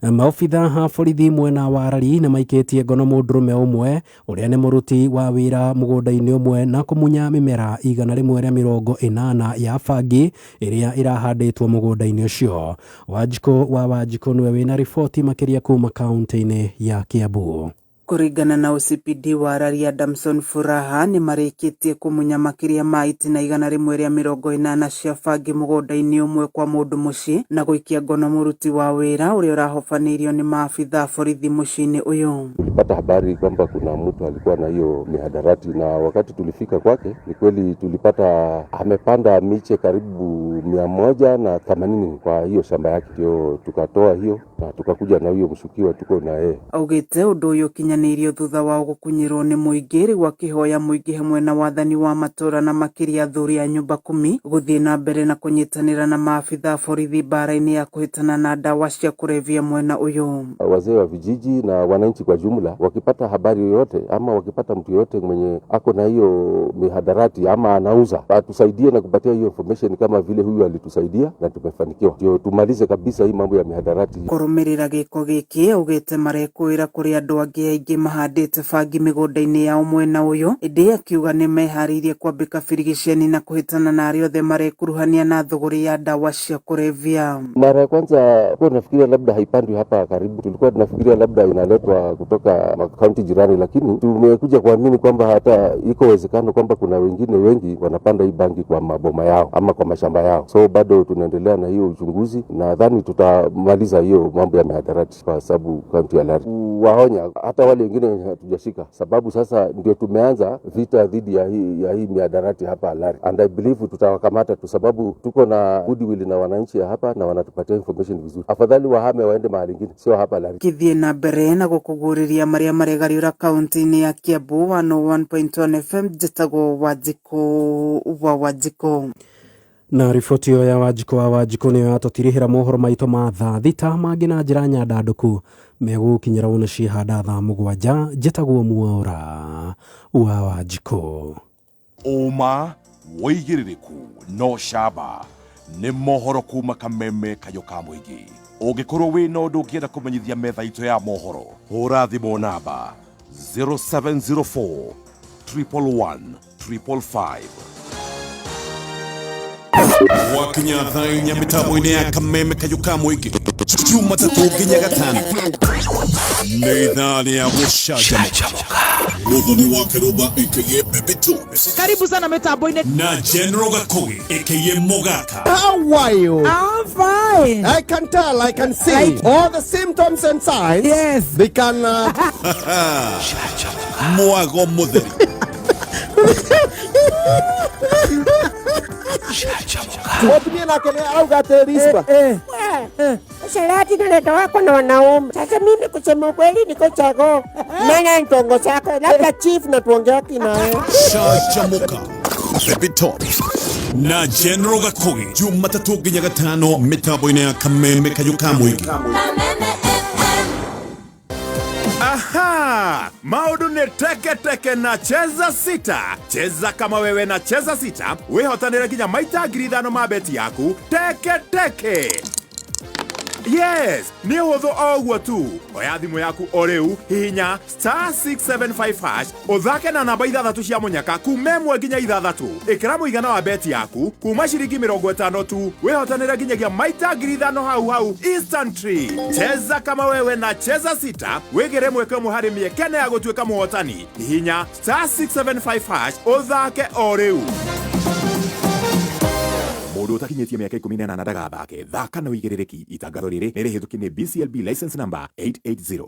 Maobitha a borithi mwena wa Arari nĩ maikĩtie ngono mũndũrũme ũmwe ũrĩa nĩ mũruti wa wĩra mũgũnda-inĩ ũmwe na kũmunya mĩmera 180 ya bangi ĩrĩa ĩrahandĩtwo mũgũnda-inĩ ũcio. Wanjikũ wa Wanjikũ nĩwe wĩna riboti makĩria kuma kaunti-inĩ ya Kiambu. Kũringana na OCPD wa Arari Adamson Furaha nĩ marĩkĩtie kũmunya makĩria ma itina 180 cia bangi mũgũnda-inĩ ũmwe kwa mũndũ mũciĩ na gũikia ngono mũruti wa wĩra ũrĩa ũrahobanĩirio nĩ maabitha borithi mũciĩ-inĩ ũyũ. Tulipata habari kwamba kuna mtu alikuwa na hiyo mihadarati, na wakati tulifika kwake ni kweli tulipata amepanda miche karibu 180 kwa hiyo shamba yake, ndio tukatoa hiyo na tukakuja na huyo mshukiwa tuko na yeye. Augĩte ũndũ ũyũ ũkinyanĩirio thutha wao gũkunyĩrwo nĩ mũingĩ rĩu akĩhoya mũingĩ hamwe na wathani wa matũra na makĩria athuri a nyũmba kumi gũthiĩ na mbere na kũnyitanĩra na maabitha a borithi mbara-inĩ ya kũhĩtana na ndawa cia kũrebia mwena ũyũ. Wazee wa vijiji na wananchi kwa jumla wakipata habari yoyote ama wakipata mtu yoyote mwenye ako na hiyo mihadarati ama anauza, atusaidie na kupatia hiyo information kama vile huyu alitusaidia na tumefanikiwa, ndio tumalize kabisa hii mambo ya mihadarati. Kũrũmĩrĩra gĩko gĩkĩ augĩte marekũĩra kũrĩ andũ angĩ aingĩ mahandĩte bangi mĩgũnda-inĩ yao mwena ũyũ, ĩndĩ akiuga nĩmeharĩirie kwambĩka birigiceni na kũhĩtana na arĩa othe marekuruhania na thũgũrĩ ya ndawa cia kũrebia. Mara ya kwanza tulikuwa tunafikiria labda haipandwi hapa karibu, tulikuwa tunafikiria labda inaletwa kutoka kaunti jirani, lakini tumekuja kuamini kwamba hata iko uwezekano kwamba kuna wengine wengi wanapanda hii bangi kwa maboma yao ama kwa mashamba yao. So bado tunaendelea na hiyo uchunguzi, nadhani tutamaliza hiyo mambo ya mihadarati kwa sababu kaunti ya Lari waonya hata wale wengine wenye hatujashika, sababu sasa ndio tumeanza vita dhidi ya hii mihadarati hapa Lari, and I believe tutawakamata tu, sababu tuko na goodwill na wananchi ya hapa na wanatupatia information vizuri. Afadhali wahame waende mahali ingine, sio hapa Lari. Kithie na mbere na gũkũguũrĩria marĩa maregariũra kaunti-inĩ ya Kiambu 101.1 FM njĩtagwo Wanjikũ wa Wanjikũ. Na riboti ĩyo ya Wanjikũ wa Wanjikũ nĩyo yatũtirihĩra mohoro maitũ ma thaa thita mangĩ na njĩra nyandandũku megũkinyĩra wona ciĩhanda thaa mũgwanja. Njĩtagwo Mwaũra wa Wanjikũ. Ũma wĩigĩrĩrĩku no camba nĩ mohoro kuma kameme kayũ ka mũingĩ. Ũngĩkorwo wĩna ũndũ ũngĩenda kũmenyithia metha itũ ya mohoro, hũra thimũ namba 0704 111 555. Wakinya thaa inya mĩtambo-inĩ ya kameme kayũ ka mũingĩ Jumatatũ nginya gatano nĩ ithaa rĩa gũcanjamũka. Muthoni wa Kĩrũmba aka Baby Tops Karibu sana mitambo-inĩ. na General Gakogi aka Mogaka. How are you? I'm fine. I can tell, I can see Right. all the symptoms and signs. Yes. They can. Mwago mũtheri. Mũtumia nake nĩ arauga atĩ Rispa. Sharati naletwa wako na wanaume. Sasa mimi kusema ukweli niko chago. Maana ntongo zako labda chief na tuongea kina. Canjamũka Baby Tops na General Gakogi Jumatatũ nginya gatano mĩtambo-inĩ ya kameme kayũ ka mũingĩ. Aha! Maũndũ nĩ teke teke na Cheza Sita. Cheza kama wewe na Cheza Sita wĩhotanĩre nginya maita 5,000 ma beti yaku teke teke. Yes, nĩ ũhũthũ o ũguo tu. Oya thimũ yaku o rĩu, hihinya star 675 hash, ũthake na namba ithathatũ cia mũnyaka kuma ĩmwe nginya ithathatũ. Ĩkĩra mũigana wa beti yaku kuma ciringi 50 tu, wĩhotanĩre nginyagia maita 5,000 hau hau instantly. Cheza kama wewe na Cheza Sita, wĩgĩre mweke ũmwe harĩ mĩeke ya gũtuĩka mũhotani. Hihinya star 675 hash, ũthake o rĩu. Mũndũ ũtakinyĩtie mĩaka 18 ndagathake. Thaka na ũigĩrĩrĩki. Itangatho rĩrĩ nĩ rĩhĩtũkie nĩ BCLB license number 880.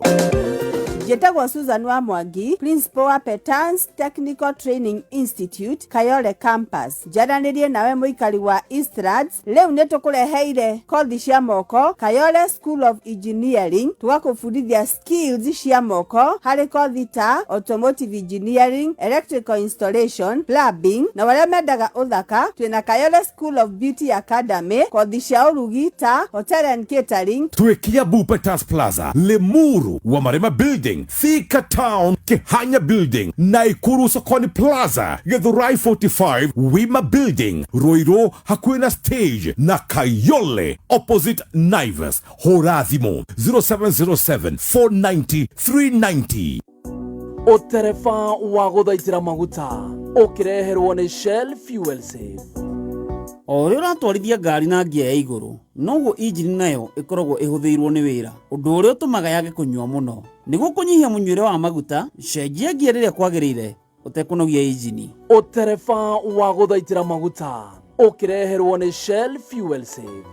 Njĩtagwo Susan wa Mwangi, principal wa Petans Technical Training Institute, Kayole Campus. Njaranĩrie nawe mũikari wa Eastlands, rĩu nĩ tũkũreheire kothi cia moko Kayole School of Engineering, tũgakũbundithia skills cia moko harĩ kothi ta automotive engineering, electrical installation, plumbing, na arĩa mendaga ũthaka twĩna Kayole School of Beauty Academy, kothi cia ũrugi ta hotel and catering. Twĩ Kiambu Peters Plaza, Limuru, Wamarima Building, Thika Town, Kihanya Building, Naikuru Sokoni Plaza, Githurai 45, Wima Building, Ruiru hakuhĩ na stage na Kayole opposite Naivas. Hũra thimũ 0707 490 390. Ũtereba wa gũthaitĩra maguta ũkĩreherwo nĩ Shell Fuel Save. O ũrĩa ũratwarithia ngari na ngia ya igũrũ noguo injini nayo ĩkoragwo ĩhũthĩirwo nĩ wĩra, ũndũ ũrĩa ũtũmaga yage kũnyua mũno. Nĩguo kũnyihia mũnyuĩre wa maguta, cenjia ngia rĩrĩa kwagĩrĩire ũtekũnogia injini. Ũtereba wa gũthaitĩra maguta ũkĩreherwo nĩ Shell Fuel Save.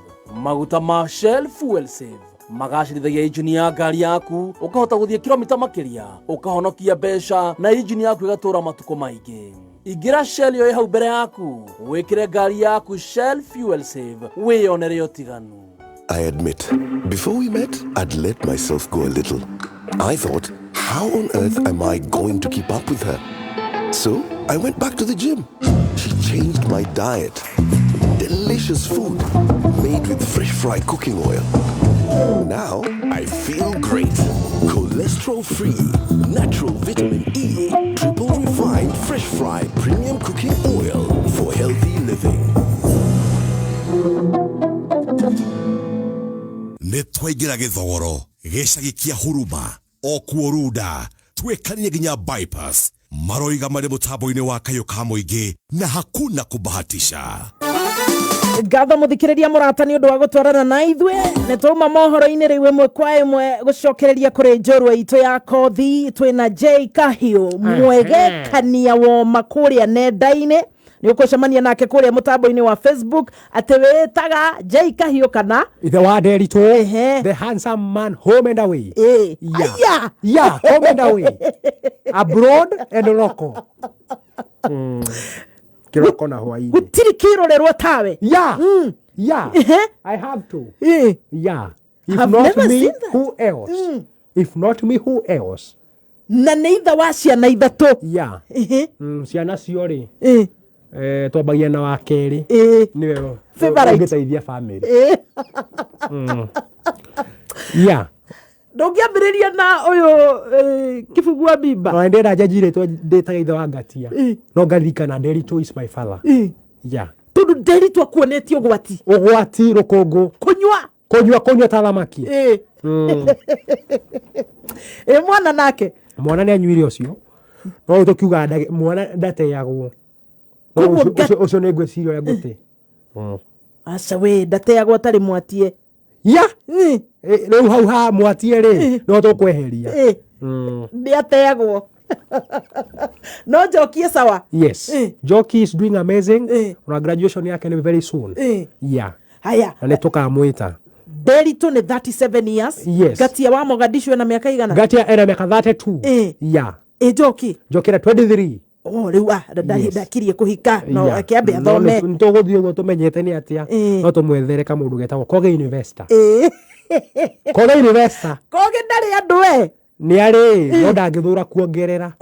Maguta ma Shell Fuel Save magacĩrithagia injini ya ngari yaku, ũkahota gũthiĩ kilomita makĩria, ũkahonokia mbeca na injini yaku ĩgatũra matukũ maingĩ. Ingĩra Shell ĩyo ĩ hau mbere yaku, wĩkĩre ngari yaku Shell Fuel Save, wĩyonere ũtiganu. I admit, before we met, I'd let myself go a little. I thought, how on earth am I going to keep up with her? So I went back to the gym. She changed my diet. Delicious food made with fresh fried cooking oil. Now I feel great. Cholesterol free, natural vitamin E, triple refined fresh fry premium cooking oil for healthy living. Nĩ twaingĩra gĩthogoro gĩcagi kĩa huruma o kuo runda twĩkanie nginya bypass maroiga marĩ mũtambo-inĩ wa kayũ ka mũingĩ na hakuna kubahatisha. Ngatho muthikiriria murata ni undu wa gutwarana na ithue. Ni twauma mohoro-inĩ rĩu ĩmwe kwa ĩmwe gũcokereria kũrĩ njorua itũ ya kothi. Twĩna J Kahiũ, mwegekania woma kũrĩa nenda-inĩ. Nĩ ũkũcemania nake kũrĩa mũtambo-inĩ wa Facebook atĩ wĩtaga J Kahiũ kana Ithe wa Nderitu, the handsome man home and away. Yeah. Aya! Yeah, home and away. Abroad and local. Kiroko na hwaini. Gũtirĩ kĩrorerwo tawe. Yeah. Yeah. I have to. Yeah. If I've not never me, seen that. who else? If not me, who else? Na nĩ ithe wa ciana ithatũ. Yeah. Ciana cio rĩ, twambagia na wa kerĩ, nĩwe Favorite. ũngĩteithia family. Yeah. Ndũngĩambĩrĩria na ũyũ kĩbugua mimba. No ndĩrenda njanji rĩtwa ndĩtaga ithe wa Ngatia. No ngaririkana Nderitu is my father. Yeah. Tondũ Nderitu akuonetie ũgwati. Ũgwati, rũkũngũ. Kũnyua. Kũnyua, kũnyua ta thamaki. Ĩ mwana nake? Mwana nĩ anyuire ũcio. No rĩu tũkiuga mwana ndateagwo. No Koguo ũcio nĩ ngwĩciria ũrĩa ngũte. Aca we, ndateagwo atarĩ mwatie. Ya! Rĩu hau ha mwatie rĩ, no tũkweheria. Nĩ ateagwo. No njokie sawa. Yes. Njoki is doing amazing. Ona graduation yake nĩ very soon. Yeah. Haya. Na nĩ tũkamwĩta. Nderitu nĩ 37 years. Yes. Ngatia wa Mogadishu ena mĩaka igana? Ngatia ena mĩaka 32. Yeah. Ĩ Njoki? Njoki ena 23. Oh, rĩu Yes. ndakirie kũhika. No Yeah. akĩambe No, athome. nĩ tũgũthiĩ ũguo tũmenyete nĩ atĩa. No tũmwethere kamũndũ getagwo Koge Investor. Koge Investor. Koge ndarĩ andũ we. Nĩ arĩ, no ndangĩthũra kuongerera.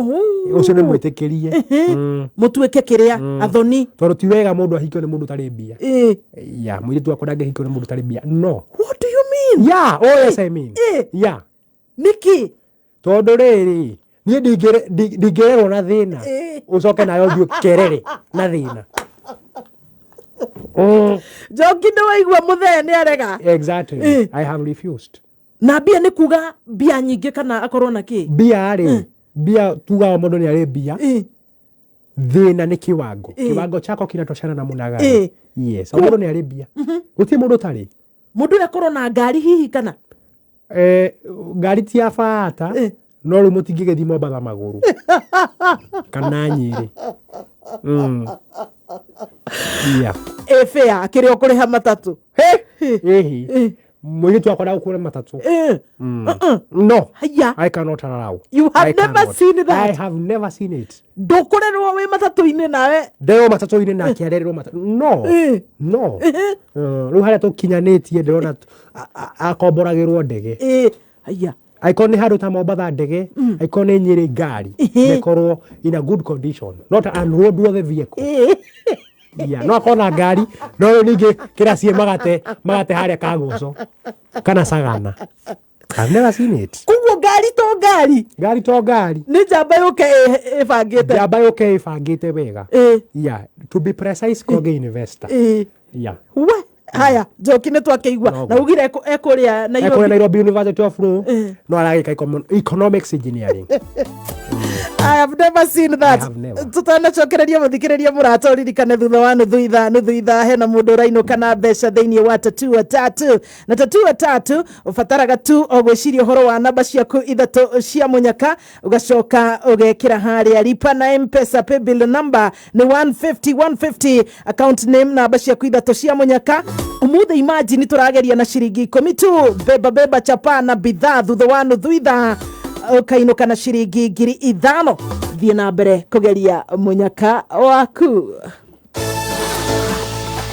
Ũcio nĩ mwĩtĩkĩrie. Mũtuĩke kĩrĩa, athoni. Tondũ ti wega mũndũ ahikio nĩ mũndũ ũtarĩ mbia. Yeah, mũirĩtu wakwa ndangĩhikio nĩ mũndũ ũtarĩ mbia. No. What do you mean? Yeah, oh yes I mean. Yeah. Nĩkĩ? Tondũ rĩrĩ, niĩ ndingĩrerwo na thĩna. Ũcoke nawe ũthiĩ ũkerere na thĩna. Njoki nĩ waigua mũthee nĩ arega. Exactly. I have refused. Na mbia nĩ kuga mbia nyingĩ kana akorwo na kĩ? Mbia rĩ, mbia tugaga mũndũ nĩ arĩ mbia. Thĩna nĩ kiwango. Kiwango chako kinatoshana na namna gani? Yes. O mũndũ nĩ arĩ mbia. Gũtirĩ mũndũ ũtarĩ. Mũndũ ũyũ akorwo na ngari hihi kana? Ngari ti ya bata. No rĩu mũtingĩgĩthiĩ Mombatha magũrũ. Kana Nyĩrĩ. Yeah. Ĩ fare akĩrĩ o kũrĩha matatũ. Ĩhi. Mũirĩtu wakwa ndagũkũra matatũ. No. Haya. I cannot allow. You have I never cannot. seen that. I have never seen it. Ndũkũrerwo wĩ matatũ-inĩ nawe. Nderwo matatũ-inĩ nake arererwo matatũ. No. No. Rĩu harĩa tũkinyanĩtie ndĩrona akomboragĩrwo ndege. Haya. Angĩkorwo nĩ handũ ta Mombatha ndege, angĩkorwo nĩ Nyĩrĩ ngari, ĩkorwo in a good condition, not an roadworthy vehicle. Yeah, no akorwo na ngari, no rĩu ningĩ kĩraciĩ magate harĩa Kagoco kana Sagana. I've never seen it. Koguo ngari to ngari. Ngari to ngari. Nĩ njamba yũke ĩbangĩte. Njamba yũke ĩbangĩte wega. Yeah, to be precise, Koge Investor. Yeah. We, haya, Njoki nĩ twakĩigua. Na ugire ekũrĩa Nairobi. Ekũrĩa Nairobi University of Law. No aragĩka economics engineering. I have never seen that. Tutanacokereria muthikiriria murata uririkane thutha wa nuthu ithaa, nuthu ithaa hena mundu urainuka na mbeca thiini wa tatua tatu. Na tatua tatu ubataraga tu o gwiciria uhoro wa namba ciaku ithatu cia munyaka, ugacoka ugekira haria lipa na M-Pesa paybill number ni 150 150, account name namba ciaku ithatu cia munyaka. Umuthi imagine turageria na ciringi 10 tu, beba beba chapa na bidhaa thutha wa nuthu ithaa ukainũka na ciringi 5,000. Thiĩ na mbere kũgeria mũnyaka waku.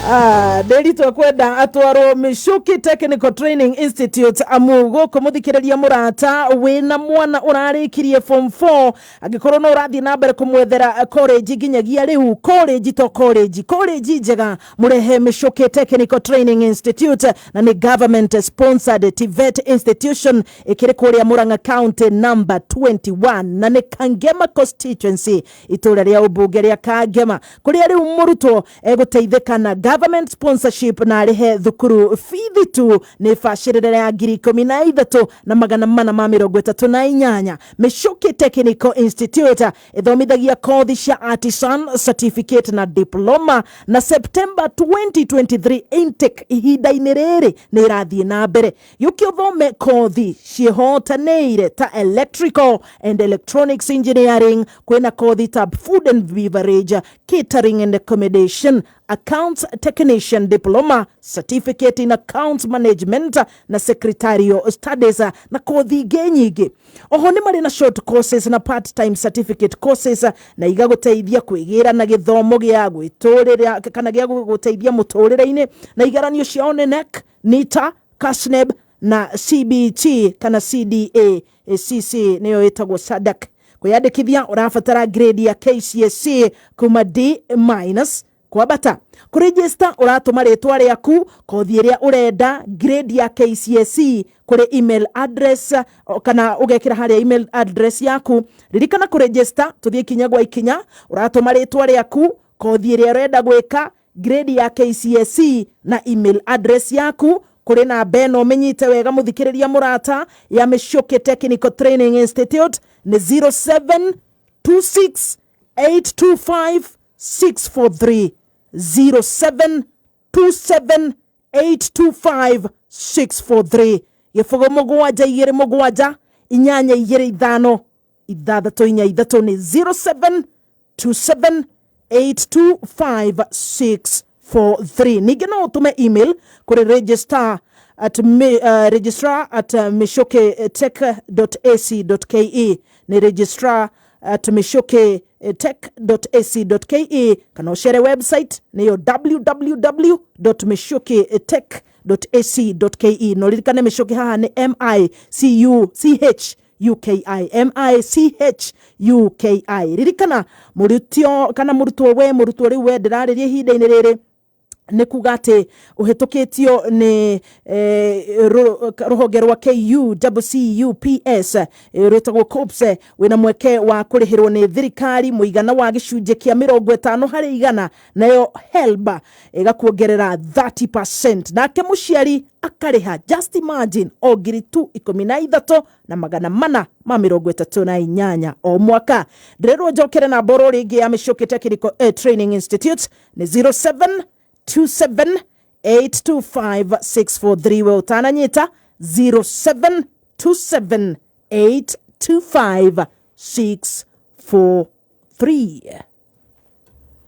Ndĩritũ kwenda atwarwo Michuki Technical Training Institute amu gũkũ mũthikĩrĩria mũrata wĩna mwana ũrarĩkirie form 4 angĩkorwo no ũrathiĩ na mbere kũmwethera college nginyagia rĩu college to college college njega mũrehe Michuki Technical Training Institute na nĩ government sponsored TVET institution ĩkĩrĩ kũrĩa Murang'a County number 21 na nĩ Kangema constituency itũra rĩa ũmbunge rĩa Kangema kũrĩa rĩu mũrutwo egũteithĩka na government sponsorship na arĩhe thukuru bithi tu nĩ bacĩrĩre ya 13,438. Michuki Technical Institute ĩthomithagia kothi cia artisan certificate na diploma na September 2023 intake ihinda-inĩ rĩrĩ nĩ ĩrathiĩ na mbere. Gĩũke ũthome kothi ciĩhotanĩire ta electrical and electronics engineering, kwĩna kothi ta food and beverage, catering and accommodation, accounts technician diploma, certificate in accounts management na secretarial studies na kothi ingĩ nyingĩ. Oho nĩ marĩ na short courses na part time certificate courses na igagũteithia kwĩgĩra na gĩthomo gĩa gwĩtũrĩra kana gĩa gũgũteithia mũtũrĩre-inĩ na igaranio ciao nĩ NEC, NITA, KASNEB na CBT kana CDA CC nĩyo ĩtagwo SADC. Kwĩyandĩkithia ũrabatara grade ya KCSE kuma D minus kwambata. Kũregister ũratũma rĩtwa rĩaku, kothi ĩrĩa ũrenda, grade ya KCSE kũrĩ email address kana ũgekĩra harĩa email address yaku. Ririkana kũregister, tũthiĩ ikinya gwa ikinya, ũratũma rĩtwa rĩaku, kothi ĩrĩa ũrenda gwĩka, grade ya KCSE na email address yaku kũrĩ namba ĩno ũmĩnyite wega mũthikĩrĩria mũrata ya Michuki Technical Training Institute nĩ 0726 825 643, 0727 825 643, 0 7 2 7 8 2 5 6 4 3 nĩ 0727 825 643. Ningĩ no ũtũme email kũrĩ registrar at registrar@michukitech.ac.ke, nĩ registrar@michukitech.ac.ke, kana ũcere website nĩyo www.michukitech.ac.ke. No ririkane Michuki haha nĩ M I C U C H U K I, M I C H U K I. Ririkana mũrutwo kana mũrutwo we mũrutwo rĩu we ndĩrarĩria ihinda-inĩ rĩrĩ nĩ kuga atĩ ũhĩtũkĩtio nĩ rũhonge rwa KUCCUPS rwĩtagwo KUCCPS, wĩna mweke wa kũrĩhĩrwo nĩ thirikari mũigana wa gĩcunjĩ kĩa 50%, nayo HELB ĩgakuongerera 30%, nake mũciari akarĩha, just imagine, o ngiri tu 13,438 o mwaka. Ndĩrerwo njokere na mboro rĩngĩ ya Michuki Technical Training Institute nĩ 0727 825 643. We ũtananyita 0727 825 643.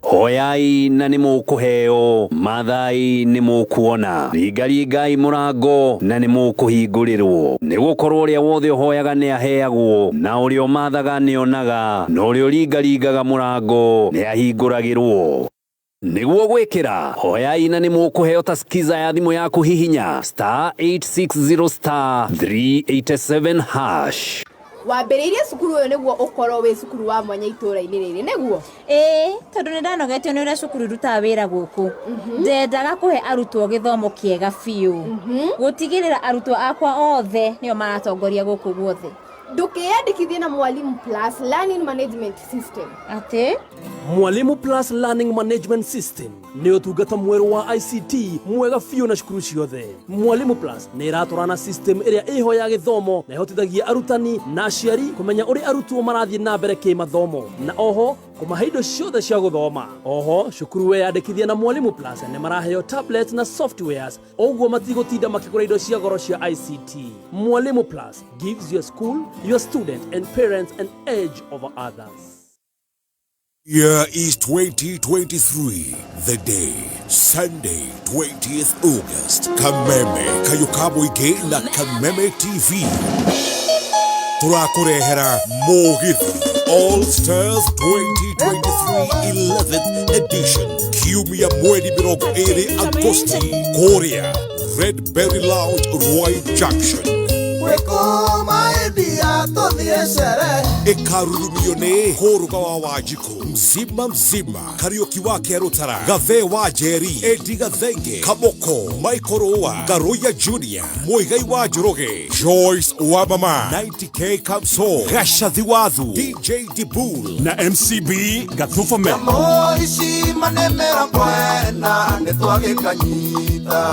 Hoyai na nĩ mũkũheo, mathai nĩ mũkuona, ringaringai mũrango na nĩ mũkũhingũrĩrwo. Nĩ gũkorwo ũrĩa wothe ũhoyaga nĩ aheagwo, na ũrĩa ũmathaga nĩ onaga, na ũrĩa ũringaringaga mũrango nĩ ahingũragĩrwo. Nĩguo gwĩkĩra hoyai na nĩ mũkũheo ta skiza ya thimũ yaku, hihinya star 860 star 387 hash. Wambĩrĩirie cukuru ũyũ nĩguo ũkorwo wĩ cukuru wa mwanya itũũra-inĩ rĩrĩ, nĩguo? Ĩĩ, tondũ nĩ ndanogetio nĩ ũrĩa cukuru irutaga wĩra gũkũ. Ndendaga kũhe arutwo gĩthomo kĩega biũ, gũtigĩrĩra arutwo akwa othe nĩo maratongoria gũkũ guothe. Ndũkĩyandĩkithie na Mwalimu Plus Learning Management System. Atĩ? Mwalimu Plus Learning Management System nĩ ũtungata mwerũ wa ICT mwega biũ na cukuru ciothe. Mwalimu Plus nĩ ĩratwarana system ĩrĩa ĩho ya gĩthomo na ĩhotithagia arutani na aciari kũmenya ũrĩa arutwo marathiĩ na mbere kĩmathomo na oho kũmahe indo ciothe cia gũthoma. Oho cukuru weyandĩkithia na Mwalimu Plus nĩ maraheo tablets na softwares, ũguo matigũtinda makĩgũra indo cia goro cia ICT. Mwalimu Plus gives your school, your student and parents an edge over others. Year is 2023. The day, Sunday, 20th August. Kameme, Kayũ ka Mũingĩ na Kameme TV. Tũrakũrehera Mũgithi. All Stars 2023 11th edition kiumia mweri mĩrongo ĩrĩ Agosti kũrĩa Red Berry Lounge Ruai Junction ĩkarurumio nĩ kũrũga wa Wanjikũ mzima mzima Kariũki wa Kĩarũtara Gathee wa Njeri Edi Gathenge Kamoko Michael Rũa Ngaruiya Junior Muigai wa Njoroge Joyce wa Mama 90K Kamso Gacathi Wathu DJ Dibul na MCB Gathufa Men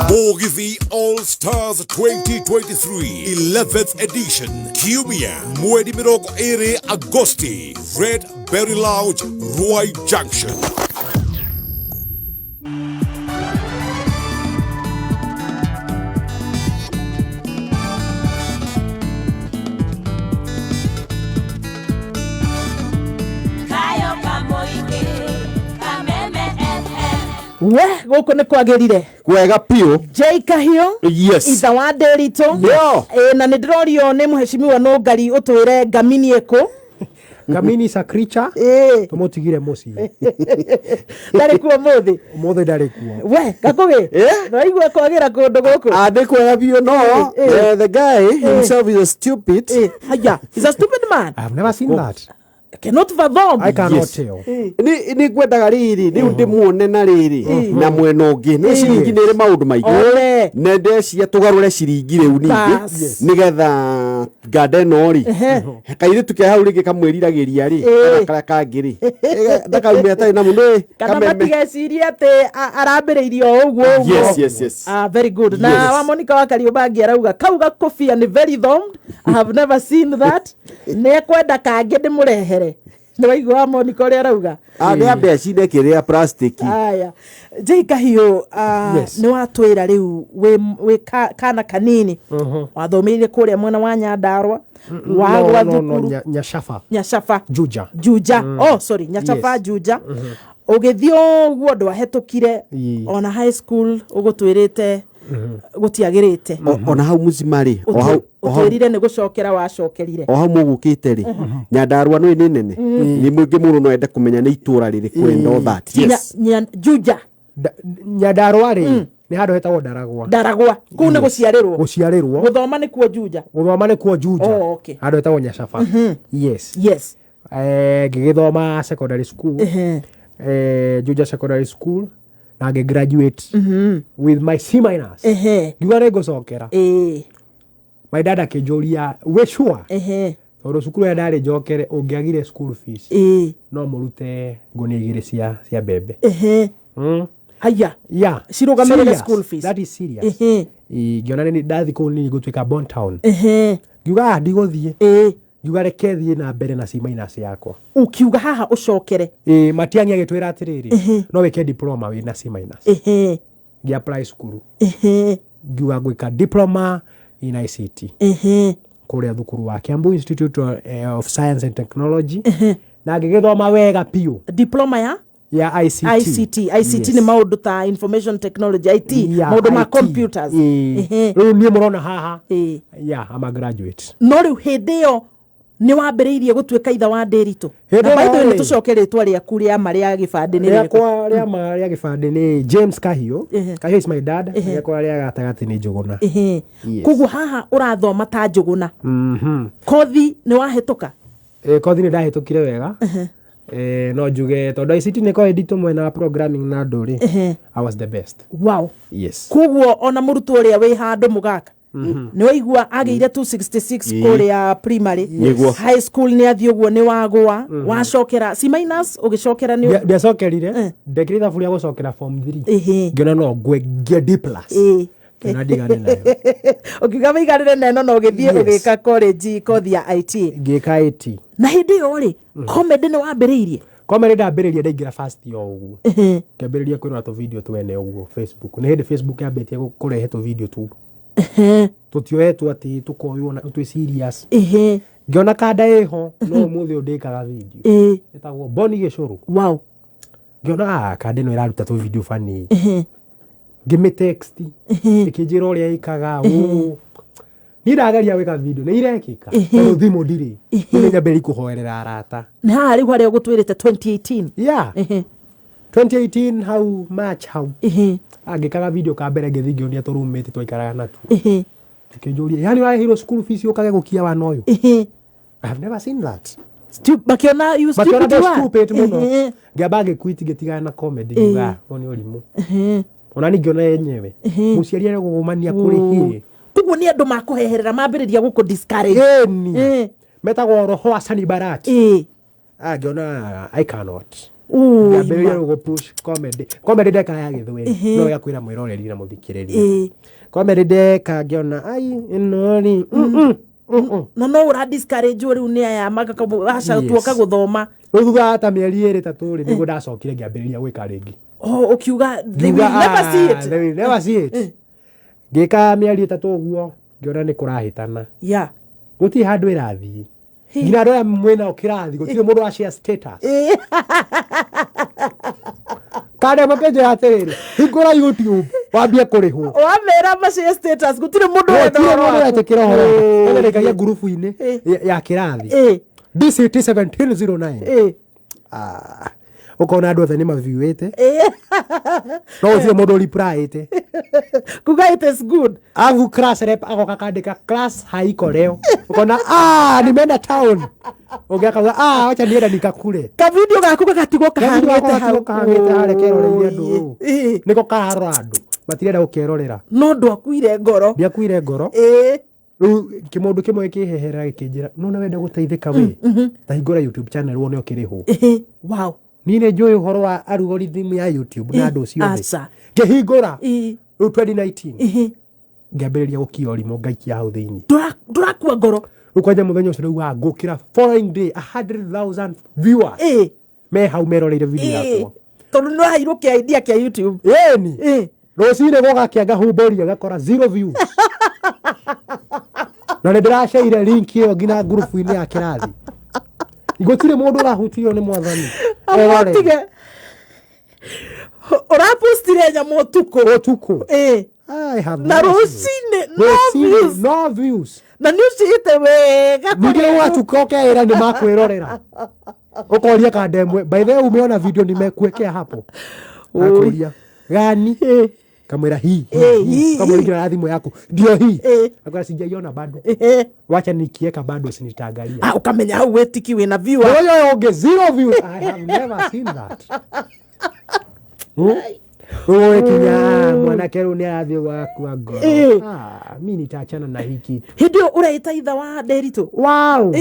Mũgithi All Stars 2023 11th edition kiumia mweri mĩrongo ĩrĩ Agosti Red Berry Lounge Ruai Junction. Kayo kamoige Kameme FM. We gũkũ nĩ kwagĩrire Kwega piũ. J Kahiũ Yes. itha wa Nderitu. Yo. Na nĩ ndĩrorio nĩ mũhecimiwa Nũngari ũtwĩre ngamini ĩkũ. Ngamini is a creature. Tũmũtigire mũciĩ. Ndarĩ kuo ũmũthĩ. Ũmũthĩ ndarĩ kuo. We Gakũgĩ, nĩwaigua kwagĩra kũndũ gũkũ? Nĩ kwega biũ no the guy himself is a stupid. Haya, he's a stupid man. I've never seen that. Cannot fathom. I cannot Yes. tell. Nĩ ngwendaga rĩrĩ rĩu ndĩmuone na rĩrĩ na mwena ũngĩ nĩ ciringi nĩ ĩrĩ maũndũ maingĩ Ole. na ndecia tũgarũre ciringi rĩu ningĩ Bas. nĩgetha nganda ĩno rĩ kairĩtu ke hau rĩngĩ kamwĩriragĩria rĩ kana karĩa kangĩ rĩ ndakaume atarĩ na mũndũ ĩ, Kana kameme. matigecirie atĩ arambĩrĩirie o ũguo ũguo. Yes, yes, yes. Ah, very good. Na Yes. wa Monica wa Kariũmbangi arauga kau gakobia nĩ very thumbed. I have never seen that. Nĩ ekwenda kangĩ ndĩmũrehere. Nĩ waigua wa Monica ũrĩa arauga? Ah, nĩ ambe acine kĩrĩa plastic. Aya. J Kahiũ, Yes. nĩ watwĩra rĩu wĩ kana kanini wathomeire kũrĩa mwena wa Nyandarua wagwa No, no, no, thukuru Nyashaba. Nyashaba Juja. Juja. Oh, sorry, Nyashaba Yes. Juja. Ũgĩthiĩ ũguo ndwahĩtũkire ona high school ũgũtwĩrĩte gũtiagĩrĩte. Ona hau mũcima rĩ o hau- o hau- Ũtwĩrire nĩ gũcokera wacokerire. o hau mũgũkĩte rĩ Nyandarua nĩ nĩ nene nĩ mũingĩ mũno no ende kũmenya nĩ itũra rĩrĩkũ and all that. Yes. Juja. Nyandarua rĩ nĩ handũ hetagwo Ndaragwa. Ndaragwa kũu nĩ gũciarĩrwo. Gũciarĩrwo. Gũthoma nĩ kuo Juja. Gũthoma nĩ kuo Juja. Oh, okay. Handũ hetagwo Nyashaba. Yes. Yes. Ngĩgĩthoma secondary school. Juja secondary school na ngĩ graduate with my C minus. Ngiuga nĩ ngũcokera. My dad akĩnjũria wĩ sure? Tondũ cukuru ĩrĩa ndarĩ njokere ũngĩagire school fees no mũrute ngũnia igĩrĩ cia mbembe. Haya. Yeah. Cirũgamĩrĩre Serious. school fees. That is serious. Ngĩona nĩ ndathi kũu nĩ ngũtuĩka Bon Town. Ngiuga ndigũthiĩ. Ngiuga reke thiĩ na mbere na C minus yakwa. Ũkiuga haha ũcokere. Matiang'i agĩtwĩra atĩrĩrĩ no wĩke diploma wĩna C minus. Ngĩ apply cukuru. Ngiuga ngwĩka diploma in ICT. Kũrĩa thukuru wa Kiambu Institute of Science and Technology. Na ngĩgĩthoma wega biũ. Diploma ya? Ya ICT. ICT. ICT Yes. nĩ maũndũ ta information technology IT, Yeah, maũndũ ma IT. computers. Rĩu niĩ mũrona haha. Yeah, I'm a graduate. No rĩu hĩndĩ ĩyo nĩ wambĩrĩirie gũtuĩka itha wa Nderitu. Hĩndĩ Na by the way ĩyo nĩ rĩ. tũcoke rĩtwa rĩaku rĩa ma rĩa gĩbandĩ nĩ rĩrĩkũ? Rĩakwa rĩa ma rĩa gĩbandĩ nĩ James Kahiũ. Kahiũ is my dad. Rĩakwa rĩa gatagatĩ nĩ Njũgũna. Yes. Koguo haha ũrathoma ta Njũgũna. Kothi nĩ wahĩtũka? Kothi nĩ ndahĩtũkire wega. No njuge tondũ ICT nĩ koragwo nditũ mwena wa programming na andũ rĩ. I was the best. Wow. Yes. Koguo ona mũrutwo ũrĩa wĩ handũ mũgaka nĩ waigua agĩire 266 kũrĩa primary. Nĩguo. High school nĩ athiĩ ũguo nĩ wagũa wacokera C minus ũgĩcokera nĩ Ndiacokerire ndekire ithabu rĩa gũcokera form 3 ngĩona no ngwe ngĩe D plus. Ngĩona ndigane nayo. Ũkiuga wĩiganĩre na ĩno na ũgĩthiĩ Yes. ũgĩka college kothi ya IT. Ngĩka IT. Na hĩndĩ ĩyo rĩ comedy nĩ wambĩrĩirie? Comedy ndambĩrĩria ndaingĩra first year ũguo. Ngĩambĩrĩria kwĩrora tũ video twene ũguo Facebook. Nĩ hĩndĩ Facebook yambĩtie kũrehe tũ video tũu. Tũtioetwo atĩ tũkoywo na twĩ serious. Ngĩona kanda ĩho no ũmũthĩ ũyũ ndĩkaga video. Ĩtagwo Boni Gĩcũrũ. Wow. Ngĩona kanda ĩno ĩraruta tũ video funny. Ngĩmĩ text. Ĩkĩnjĩra ũrĩa ĩkaga. Ũũ. Niĩ ndageria gwĩka video nĩ irekĩka tondũ thimũ ndirĩ. Rĩu nĩ nyambĩrĩria kũhoerera arata. Nĩ haha rĩu harĩa ũgũtwĩrĩte 2018. Yeah. 2018 hau March hau. Angĩkaga video ka mbere ngĩthiĩ ngĩonia tũ roommate twaikaraga natuo. Tukĩnjũria, yani ũrarĩhirwo school fees ũkage gũkia wana ũyũ? I have never seen that. Makiona you Makiona stupid ndĩ you are. stupid mũno. Ngĩamba ngĩquit ngĩtigana na comedy ngiuga ũyũ nĩ ũrimũ. Ona niĩ ngĩona yenyewe. Mũciari aregũgũmania kũrĩhie. Koguo nĩ andũ makũheherera mambĩrĩria gũkũ discourage. Ĩni. Metagwo roho wa Sanibarati. Ah, ngĩona I cannot. Ngĩambĩrĩria rĩu gũ push comedy. Comedy ndeka ya gĩthweri. No ya kwĩra mwĩroreri na mũthikĩrĩria. Comedy ndeka ngĩona ai ĩno rĩ. Na no ũra discourage rĩu nĩ aya tuoka gũthoma. Rĩu thutha wa ta mĩeri ĩrĩ ĩtatũ rĩ nĩguo ndacokire ngĩambĩrĩria gwĩka rĩngĩ. Oh, ũkiuga they will Ngiuga, never see "Ah, it. they will never see it." Ngĩka mĩeri ĩtatũ ũguo ngĩona nĩ kũrahĩtana. Yeah. Gũtirĩ handũ ĩrathiĩ. Nginya andũ arĩa mwĩnao kĩrathi gũtirĩ mũndũ wa share status. Kana makĩnjĩra atĩrĩrĩ, hingũra YouTube wambie kũrĩhwo. Wamera macia status gũtirĩ mũndũ ũrenda Gũtirĩ ũhoro mũndũ waku. ũretĩkĩra ũhoro waku. Kwanza ndaikagia ngurubu-inĩ ya kĩrathi. DCT 1709. Ah, ũkona andũ othe nĩ maviewĩte no gũtirĩ mũndũ replyĩte. Kuga it is good. Alafu class rep agoka kandĩka class haiko leo. Ukona ah nimeenda town. Ũngĩ akauga ah wacha nienda nikakule. Kavidio gaku gagatigwo kahang'ĩte hau. Kahang'ĩte harĩa keroreire andũ. Nĩko kararora andũ. Matirenda gũkerorera. No ndwakuire ngoro. Ndiakuire ngoro. Rĩu kĩmũndũ kĩmwe kĩheherera gĩkĩnjĩra nona wenda gũteithĩka we ta hingũra YouTube channel wone ũkĩrĩhwo. Wow. Niĩ nĩ njũĩ ũhoro wa algorithm ya YouTube na andũ ũcio othe. Aca. Ngĩhingũra rĩu 2019 ngĩambĩrĩria gũkia ũrimũ ngaikia hau thĩinĩ. Ndũrakua ngoro. Rĩu kwanja mũthenya ũcio rĩu wa ngũkĩra following day 100,000 viewers me hau meroreire video yakwa. Tondũ nĩ waheirwo kĩa idea kĩa YouTube. Ĩni. Rũcinĩ gũgakĩa ngahumbũria ngakora zero views. Na nĩ ndĩraceire link ĩyo nginya ngurubu-inĩ ya kĩrathi. Gũtirĩ mũndũ ũrahutirio nĩ mwathani. Erorere. Tige. Ũrapostire nyamũ ũtukũ. Ũtukũ. Na rũcinĩ no Rũcinĩ, views. no views. Na nĩ ũciĩte wega. Ningĩ ũgatuka ũkeĩra nĩ makwĩrorera. Ũkoria kanda ĩmwe. By the way umeona video nimekuwekea hapo. Akũria gani? Kamwĩra hii. Hii, Kamwĩra na thimũ yaku. Ndio hii. Akwĩra sijaiona bado. Wacha nikieka bado sinitaangalia. Ah, ũkamenya hau wĩtiki wĩna viewer. Ũyũ ũngĩ zero views. I have never seen that. Ũgĩkinya mwanake rĩu nĩ arathiĩ gwakua ngoro. Ah, mi nitaachana na hii kitu. Hĩndĩ ĩyo ũreĩta ithe wa Nderitu. Wow.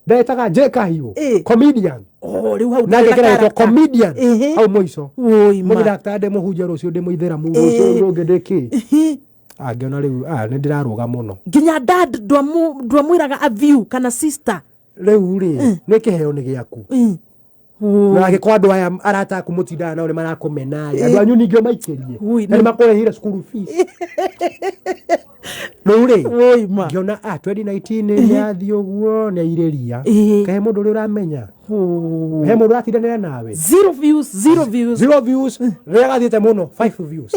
Ndetaga J Kahiũ. Comedian. Oh, rĩu hau Na ndũrĩ na ngekĩra gĩtwo character. comedian hau mũico. Woi ma. Mũndũ ndakta ndĩ mũhunjia rũciũ ndĩ mũithĩramu rũciũ rũngĩ ndĩ kĩ. Ah, ngĩona rĩu ah nĩ ndĩrarũga mũno. Nginya dad ndwamwĩraga a view kana sister. Rĩu rĩ nĩ kĩheo nĩ gĩaku. Na angĩkorwo andũ aya arata aku mũtindaga nao nĩ marakũmena rĩ andũ anyu ningĩ ũmaikĩrie na nĩ makũrĩhire school fees. Rĩu rĩ ngĩona ah 2019 nĩ yathiĩ ũguo nĩ airĩria. Kahe mũndũ ũrĩa ũramenya. He mũndũ ũratindanĩra nawe. Zero views, zero views. Zero views. Rĩrĩa gathiĩte mũno five views.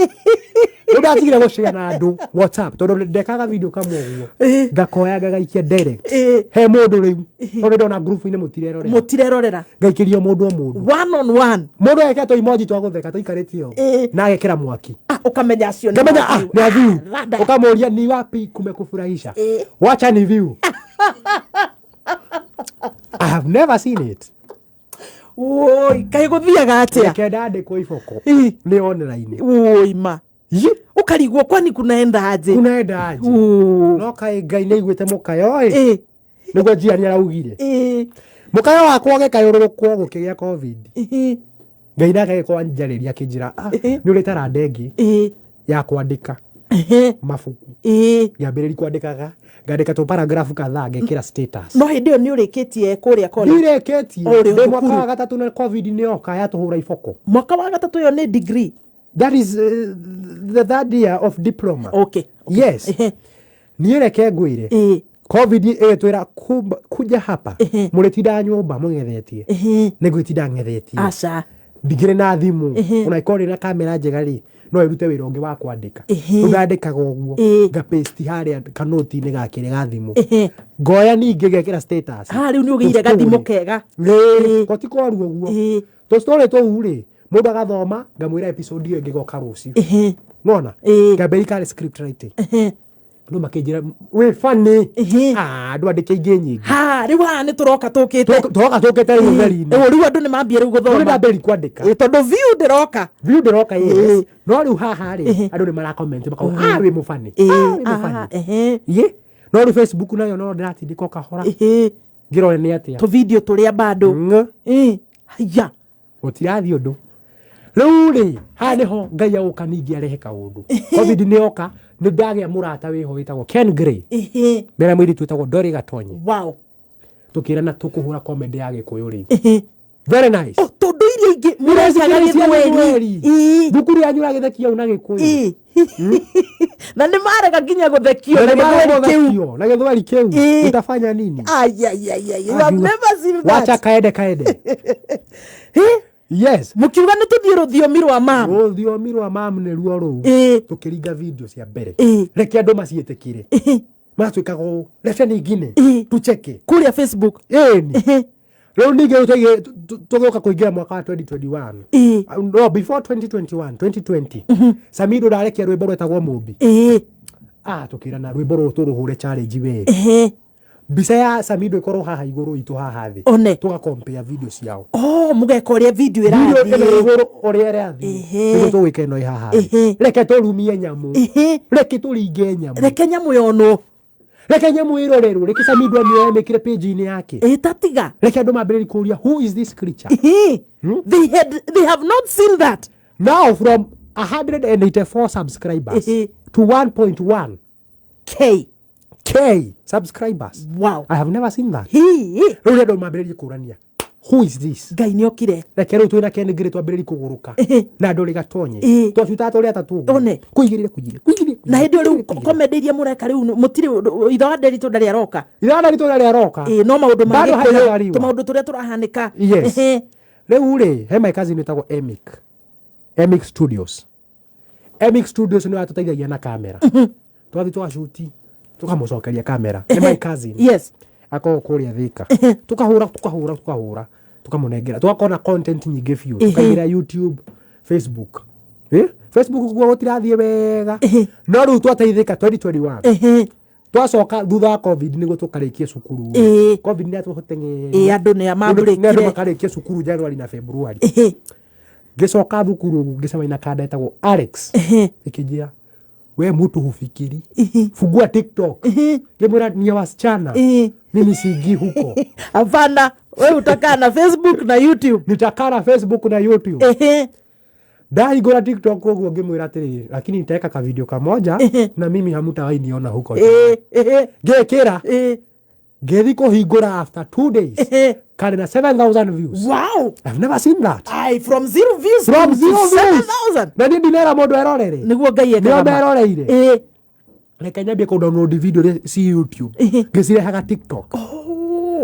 Rĩu ndatigire gũshare na andũ WhatsApp tondũ ndekaga video kamwe ũguo. Ngakoya ngagaikia direct. He mũndũ rĩu tondũ ndona ngurubu-inĩ mũtirerorera. Mũtirerorera. Ngaikĩria mũndũ o mũndũ. One on one. Mũndũ agekĩra tũ emoji twa gũtheka tũikarĩtie ũguo. Na agekĩra mwaki. Ah, ũkamenya acio nĩ Ngamenya ah ma-view. nĩ aview. Rada. Ũkamũria ni wapi kumekufurahisha. Wacha ni view. I have never seen it. Woi, kaĩ gũthiaga atĩa? Reke ndandĩkwo iboko. Nĩ online. Woi ma. Ũkarigwo kwani kunaenda aje? Kunaenda aje? No kaĩ Ngai nĩ aiguĩte mũkayo ĩ. Nĩguo njiani araugire. Mũkayo wakwa ũgĩkayũrũrũkwo gũkĩgĩa COVID. Ngai nake agĩkorwo anjarĩria akĩnjĩra ah nĩ ũrĩ taranda ĩngĩ ya kwandĩka mabuku. Ngĩambĩrĩria kwandĩkaga ngandĩka tũ paragraph kadhaa ngekĩra status. No hĩndĩ ĩyo nĩ ũrĩkĩtie kũrĩa college? Ndirĩkĩtie. O ũrĩ Ndĩ mwaka thukuru. wa gatatũ na COVID nĩ yoka yatũhũra iboko. Mwaka wa gatatũ ĩyo nĩ degree. That is the third year of diploma. Okay. Yes. Niĩ reke ngwĩre. COVID ĩgĩtwĩra kuja hapa mũrĩtindaga nyũmba mũng'ethetie. Nĩ ngwĩtinda ng'ethetie. Aca. Ndingĩrĩ na thimũ. Ehe. Ona ĩkorwo ndĩ na kamera njega rĩ No ĩrute wĩra ũngĩ wa kwandĩka. Rĩu ndandĩkaga ũguo, ngapaste harĩa kanoti-inĩ gakĩrĩ ga thimũ, ngoya ningĩ ngekĩra status. Ha, rĩu nĩ ũgĩire gathimũ kega. Ĩĩ, ko ti koru ũguo. Tũstory tũu rĩ, mũndũ agathoma, ngamwĩra episode ĩyo ĩngĩ ĩgoka rũciũ. Nona ngambĩrĩria karĩ script writing, andũ makĩnjĩra wĩ funny. Ah, andũ andĩke ingĩ nyingĩ. Ha, rĩu haha nĩ tũroka tũkĩte. Tũroka tũkĩte rĩu ũtheri-inĩ. Rĩu andũ nĩ mambia rĩu Rĩu gũthoma. Ndambĩrĩria kwandĩka. Ĩ, tondũ view ndĩroka. View ndĩroka, yes, no rĩu haha rĩ, andũ nĩ marakomenti makauga, "Ah, wĩ mũbani, ah, wĩ mũbani." Ye, no rĩu Facebook nayo no ndĩratindĩka o kahora ngĩrore nĩ atĩa. Tũvideo tũrĩa bado. Haya. Gũtirathiĩ ũndũ. Rĩu rĩ, haha nĩho Ngai agũka ningĩ arehe kaũndũ. Covid nĩ yoka, nĩ ndagĩa mũrata wĩho wĩtagwo Ken Gray mena mũirĩtu wĩtagwo Dori Gatonye. Tũkĩrana tũkũhũra comedy ya Gĩkũyũ rĩu. Very nice. Tondũ iria ingĩ mũrekaga Gĩthweri. Thukuru yanyu ũragĩthekia u na Gĩkũyũ. Na nĩ marega nginya gũthekio Na na nĩ marega Gĩthweri kĩu. gũthekio na Gĩthweri kĩu, utafanya nini? Ai, ai, ai, ai, you have never seen that. Wacha kaende kaende. Yes. Mũkiuga nĩ tũthiĩ rũthiomi rwa mam. Rũthiomi rwa mam nĩruo rũu. Tũkĩringa video cia mbere, reke andũ maciĩtĩkĩre, matuĩkaga ũũ, lete ningine tucheke kũrĩa Facebook. Ĩni rĩu ningĩ tũgĩũka kũingĩra mwaka wa 2021, no before 2021, 2020, Samido ndarekia rwĩmbo rwetagwo Mũmbi. Ah, tũkĩrana rwĩmbo rũrũ tũrũhũre challenge we. Mbica ya Samido ĩkorwo haha igũrũ, itũ haha thĩ. One. Tũgakompea video ciao. Oh, mũgeka ũrĩa video Video ĩno ĩrathiĩ. igũrũ ũrĩa ĩrathiĩ nĩguo tũgwĩka ĩno ĩ haha thĩ. Reke tũrumie nyamũ, reke tũringe nyamũ, reke nyamũ yonwo, reke nyamũ ĩrorerwo, reke Samido amĩoe amĩkĩre page-inĩ yake. Ĩ, tatiga. Reke andũ mambĩrĩrie kũũria, "Who is this creature?" They have not seen that. Now from 184 subscribers to 1.1 K K subscribers. Wow. I have never seen that. Rĩu andũ mambĩrĩrie kũrania, "Who is this?" Ngai nĩ okire. Reke rĩu twĩna Ken Ngĩrĩ twambĩrĩrie kũgũrũka na andũ rĩgatonye twacutaga tũrĩ atatũ ũguo. One. Kũigĩrĩra, kũigĩrĩra, kũigĩrĩra. Na hĩndĩ ĩyo rĩu comedy iria mũreka rĩu mũtirĩ, ithe wa Nderitũ ndarĩ aroka. Ithe wa Nderitũ ndarĩ aroka. Ĩ, no maũndũ ma Bado Gĩkũyũ, hajazaliwa. tũmaũndũ tũrĩa tũrahanĩka. Yes. Rĩu rĩ, he my cousin wĩtagwo Emic, Emic Studios. Emic Studios nĩ watũteithagia na kamera, twathiĩ twacuti tũkamũcokeria kamera. Nĩ my cousin. Yes. Akoragwo kũrĩa Thika. Tukahũra, tukahũra, tukahũra, tukamũnengera, tũgakorwo na content nyingĩ biũ, tukaigĩra YouTube, Facebook. Facebook kuo gũtirathiĩ wega, no rĩu twateithĩka 2021, twacoka thutha wa Covid nĩguo tũkarĩkie cukuru. Covid nĩ atũteng'eria. Ĩ, andũ nĩ Nĩ andũ mambũrĩkire. makarĩkia cukuru January na February. Ngĩcoka thukuru ũguo, ngĩcemania na kanda ĩtagwo Alex, ĩkĩnjĩra, "We mtu hufikiri, fungua TikTok." Ngĩmwĩra, "Ni ya wasichana, mimi siingii huko." Hapana, we utakaa na Facebook na YouTube. Nitakaa na Facebook na YouTube. Ndahingũra TikTok ũguo, ngĩmwĩra atĩrĩrĩ, "Lakini nitaweka ka video kamoja na mimi hamutawahi niona huko." Ngĩkĩra, ngĩthi kũhingũra after 2 days, karĩ na 7000 views. Wow. I've never seen that. Ai, from zero views From to zero views. 7,000. Na niĩ ndinera mũndũ erorere. Nĩguo Ngai ekaga Nĩo ma. meroreire. Reke nyambie kũ download video iria ci YouTube, ngĩcirehaga TikTok.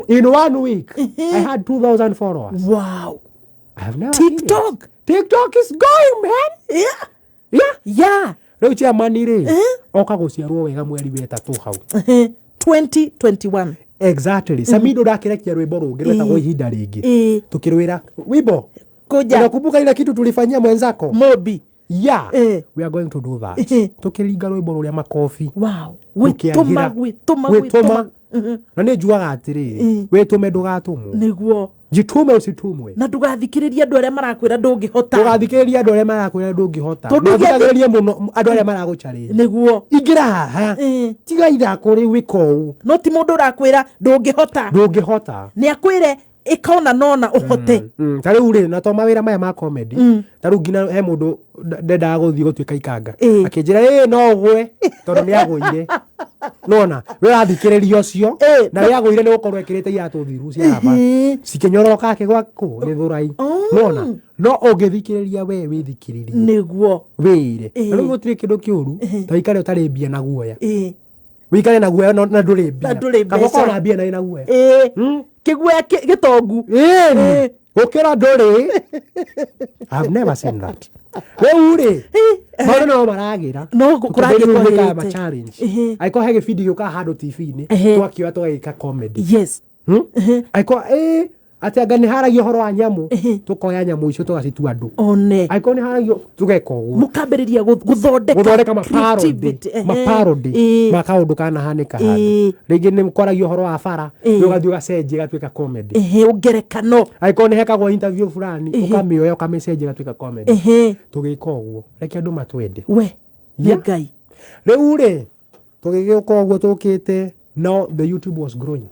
In one week I had 2000 followers. Wow. I have never seen it. TikTok. TikTok is going, man. Yeah. Yeah. Rĩu chairman rĩ, oka gũciarwo wega mweri wa ĩtatũ hau. 2021. Exactly. Samido ndakĩrekia rwĩmbo rũngĩ rwetagwo Ihinda Rĩngĩ. Tukĩrwĩra wimbo Kuja. "Unakumbuka ile kitu tulifanyia mwenzako Mobi?" Yeah, we are going to do that. Tukĩringa rwĩmbo rũrĩa makobi. Wow. Tũkĩagĩra. Gwĩtũma, gwĩtũma, Gwĩtũma. gwĩtũma. Na nĩ njugaga atĩrĩrĩ, wĩtũme ndũgatũmwo. Nĩguo. Jitume usitumwe. Na ndũgathikĩrĩrie andũ arĩa marakwĩra ndũngĩhota. Ndũgathikĩrĩrie andũ arĩa marakwĩra ndũngĩhota. Tondũ Na ũthikagĩrĩrie mũno andũ arĩa maragũcarĩria. Nĩguo. Ingĩra haha, tiga ithako rĩu, wĩka ũũ. No ti mũndũ ũrakwĩra ndũngĩhota. Ndũngĩhota. Nĩ akwĩre ĩka ona nona ũhote. Ta rĩu rĩ, na to mawĩra maya ma comedy, ta rĩu nginya he mũndũ ndendaga gũthiĩ gũtuĩka ikanga, akĩnjĩra, "Ĩ, no ũgwe," tondũ nĩ agũire. Nona we ũrathikĩrĩria ũcio na we agũire nĩ gũkorwo ekĩrĩte iratũ thiru cia raba cikĩnyororoka akĩgwa kũ gĩthũrai. Nona no ũngĩthikĩrĩria we wĩthikĩrĩrie. Nĩguo. Wĩire. Na rĩu gũtirĩ kĩndũ kĩũru ta wĩikare ũtarĩ mbia na guoya, wĩikare na guoya na ndũrĩ mbia. Na ndũrĩ Kaba ũkorwo mbeca. na mbia na wĩna guoya. Kĩguoya gĩtongu. Ĩni gũkĩra ndũrĩ. I've never seen that. Rĩu rĩ maũndũ no maragĩra. No kũrathiĩ kwagĩrĩte. Ma challenge. Ehe. Angĩkorwo he gĩbindi gĩũkaga handũ TV-inĩ Ehe. twakĩoya tũgagĩka comedy. Yes. Angĩkorwo ĩ atĩ anga nĩ haragio ũhoro wa nyamũ, tũkoya nyamũ icio tũgacitua andũ. One. Angĩkorwo nĩ haragio tũgeka ũguo. Mũkambĩrĩria gũthondeka Gũthondeka ma parody, creativity, ehe. ma parody Ĩĩ. ma kaũndũ kanahanĩka handũ. Ĩĩ. Rĩngĩ nĩ kwaragio ũhoro wa bara, Ĩĩ. nĩ ũgathiĩ ũgacenjia ĩgatuĩka comedy. Ehe, ũngerekano. Angĩkorwo nĩ hekagwo interview fulani, Ehe. ũkamĩoya ũkamĩcenjia ĩgatuĩka comedy. Ehe. Tũgĩka ũguo, reke andũ matwende. We, nĩ Yeah. Ngai. Rĩu rĩ tũgĩgĩũka ũguo tũkĩte, no the YouTube was growing.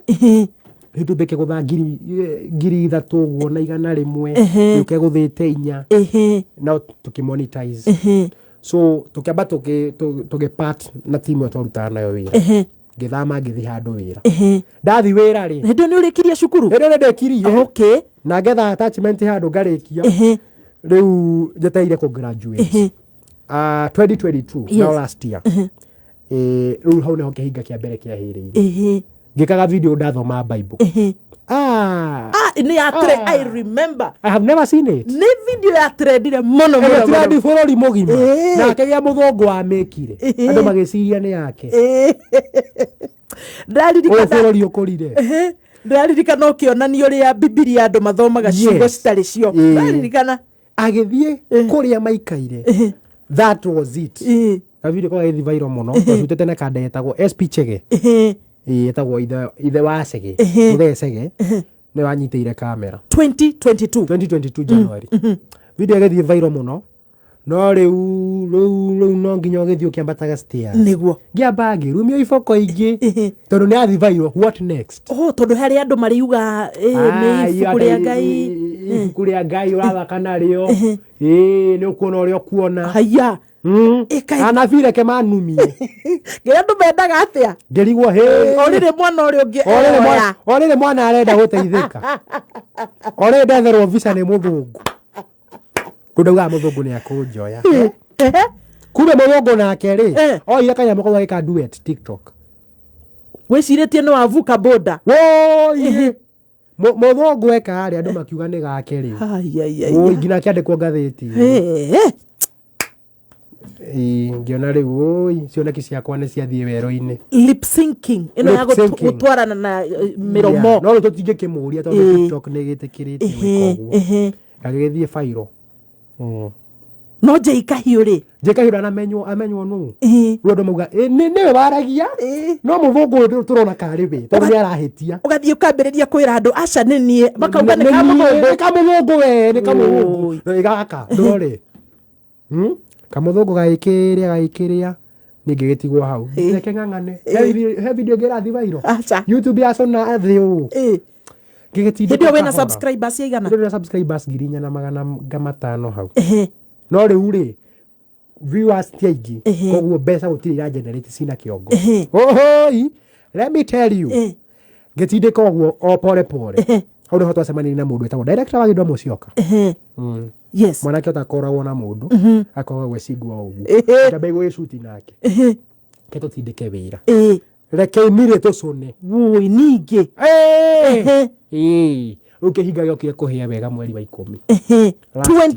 YouTube ĩkĩgũtha 3,000 ũguo na 100, Ehe. yũke ĩgũthĩte 4, Ehe. no tũkĩmonetize. Ehe. So tũkĩamba tũgĩ part na timu ĩyo twarutaga nayo wĩra. Ehe. Ngĩthama ngĩthiĩ handũ wĩra. Ehe. Ndathi wĩra rĩ, Hĩndĩ ĩyo nĩ ũrĩkirie cukuru? Hĩndĩ ĩyo nĩ ndĩkirie. Okay. Na ngetha attachment handũ ngarĩkia. Ehe. Rĩu njetereire kũ graduate. Ehe. 2022, Yes. now last year. Rĩu hau nĩho kĩhinga kĩa mbere kĩahĩrĩire. Ehe. Ngĩkaga video ndathoma Bible. Ehe. Ah. Ah, nĩ ya I remember. I have never seen it. Nĩ video ya trendire mũno mũno Ĩgĩtrendi mũno. bũrũri mũgima. Ĩĩ. Na akĩgĩa mũthũngũ wamĩkire. Ĩĩ. Andũ magĩciria nĩ yake. Ĩĩ. Ũyũ Ndĩraririkana bũrũri ũkũrire. Ehe. Ndĩraririkana ũkĩonania ũrĩa Bibilia andũ mathomaga ciugo Yes. citarĩ cio. Ĩĩ. Ndĩraririkana. Agĩthiĩ kũrĩa maikaire. That was it. Na video korwo ĩgĩthiĩ viral mũno. Twacutĩte na kanda yetagwo SP Chege. Ehe. Ĩĩ, etagwo ithe wa Chege. Ehe. Mũthee Chege. Nĩwe wanyitĩire kamera. 2022. 2022 January. Video ĩgĩthiĩ viral mũno. No rĩu rĩu rĩu no nginya ũgĩthiĩ ũkĩambataga stairs. Nĩguo. Ngĩamba ngĩrumio iboko ingĩ tondũ nĩ yathi viral, what next? Oh, tondũ harĩ andũ mariuga nĩ ibuku rĩa Ngai. Ibuku rĩa Ngai ũrathaka narĩo. Ĩĩ, nĩ ũkuona ũrĩa ũkuona. Haya. Anabii reke manumie. Ngai andũ mendaga atĩa? Ngĩrigwo hĩ. O rĩrĩ mwana ũrĩa ũngĩ O rĩrĩ eoya. o rĩrĩ mwana arenda gũteithĩka. O rĩrĩ ndetherwo visa nĩ mũthũngũ. Rĩu ndaugaga mũthũngũ nĩ akũnjoya. Kumbe mũthũngũ nake rĩ, oire kanyamũ kau agĩka duet TikTok. Wĩcirĩtie nĩ wavuka boda. Woi. Mũthũngũ eka rĩ, andũ makiuga nĩ gake rĩ. Ai, ai, ai. Woi, nginya akĩandĩkwo ngathĩti-inĩ. Ehe. Ĩĩ, ngĩona rĩu oi, cioneki ciakwa nĩ ciathiĩ werũ-inĩ. Lip syncing ĩno ya Lip syncing. gũtwarana na mĩromo. Yeah. No rĩu tũtingĩkĩmũria tondũ Ĩĩ. TikTok nĩ ĩgĩtĩkĩrĩtie gwĩka ũguo. Ehe. Gagĩgĩthiĩ viral. No Jay Kahiũ rĩ? Jay Kahiũ ndanamenywo, amenywo nũ? Rĩu andũ mauga, "Ĩ, nĩwe waragia, no mũthũngũ ũyũ tũrona karĩ we tondũ nĩ arahĩtia." Ũgathiĩ ũkambĩrĩria kwĩra andũ aca nĩ niĩ, makauga nĩ Nĩ niĩ, kamũthũngũ. nĩ kamũthũngũ we, nĩ kamũthũngũ. Nĩ gaka, ndũrore. Kamũthũngũ gagĩkĩrĩa gagĩkĩrĩa niĩ ngĩgĩtigwo hau. Reke ng'ang'ane. He video ĩngĩ ĩrathiĩ viral. YouTube yacona thĩ ũũ. Ngĩgĩtindĩka Hĩndĩ ĩyo wĩna kahora. subscribers aigana? Hĩndĩ ĩyo ndĩna subscribers 4,500 hau. No rĩu rĩ, viewers ti aingĩ, koguo mbeca gũtirĩ ira generate cina kĩongo. Ohoi, let me tell you. Ngĩtindĩka ũguo o pore pore. Hau nĩho twacemanirie na mũndũ wĩtagwo director wa Gĩthomo Mũcioka. Yes. Mwanake ũtakoragwo na mũndũ, akoragwo ecingwa ũguo. Ngĩamba gũgĩcuti nake. Reke tũtindĩke wĩra. Reke imire tũcũne. Woi, ningĩ. Ĩĩ. Rĩu kĩhinga gĩokire kũhĩa wega mweri wa 10. Last year.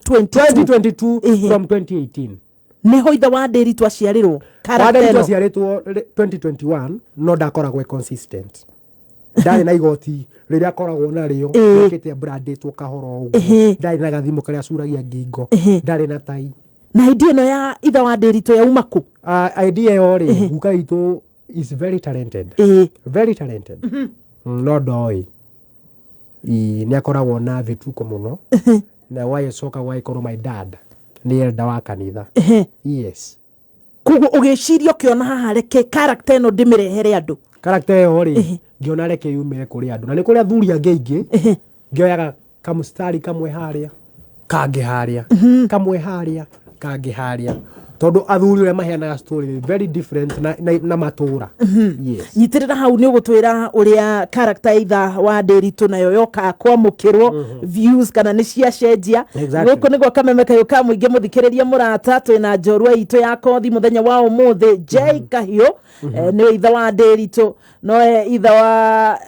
2022. 2022 from 2018. Nĩho ithe wa Ndĩri twaciarĩrwo. Wa Ndĩri twaciarĩtwo 2021 no ndakoragwo e consistent. Ndarĩ na igoti rĩrĩa akoragwo narĩo rĩokĩte brandĩtwo kahora ũguo. Ndarĩ na gathimũ karĩa acuragia ngingo. Ndarĩ na tai. Na idea ĩno ya ithe wa Ndĩritũ yauma kũ? Idea ĩyo rĩ, guka witũ is very talented. Very talented. No ndoĩ. Nĩ akoragwo na vituko mũno. Na wagĩcoka gwagĩkorwo my dad nĩ elder wa kanitha. Yes. Koguo ũgĩciria ũkĩona haha reke character ĩno ndĩmĩrehere andũ. Character ĩyo rĩ, ngĩona reke yumĩre kũrĩ andũ. Na nĩ kũrĩ athuri angĩ aingĩ, ngĩoyaga kamũstari kamwe harĩa, kangĩ harĩa, kamwe harĩa, kangĩ harĩa. Tondũ athuri ũrĩa maheanaga story nĩ very different na matũra. Yes. Nyitĩrĩra hau nĩ ũgũtwĩra ũrĩa character itha wa Ndĩritũ nayo yoka kwamũkĩrwo views kana nĩ ciacenjia. Exactly. Gũkũ nĩguo kameme kayũ ka mũingĩ mũthikĩrĩria mũrata, twĩna njorua itũ ya kothi mũthenya wa ũmũthĩ Jay Kahiũ, nĩwe ithe wa Ndĩritũ, nowe ithe wa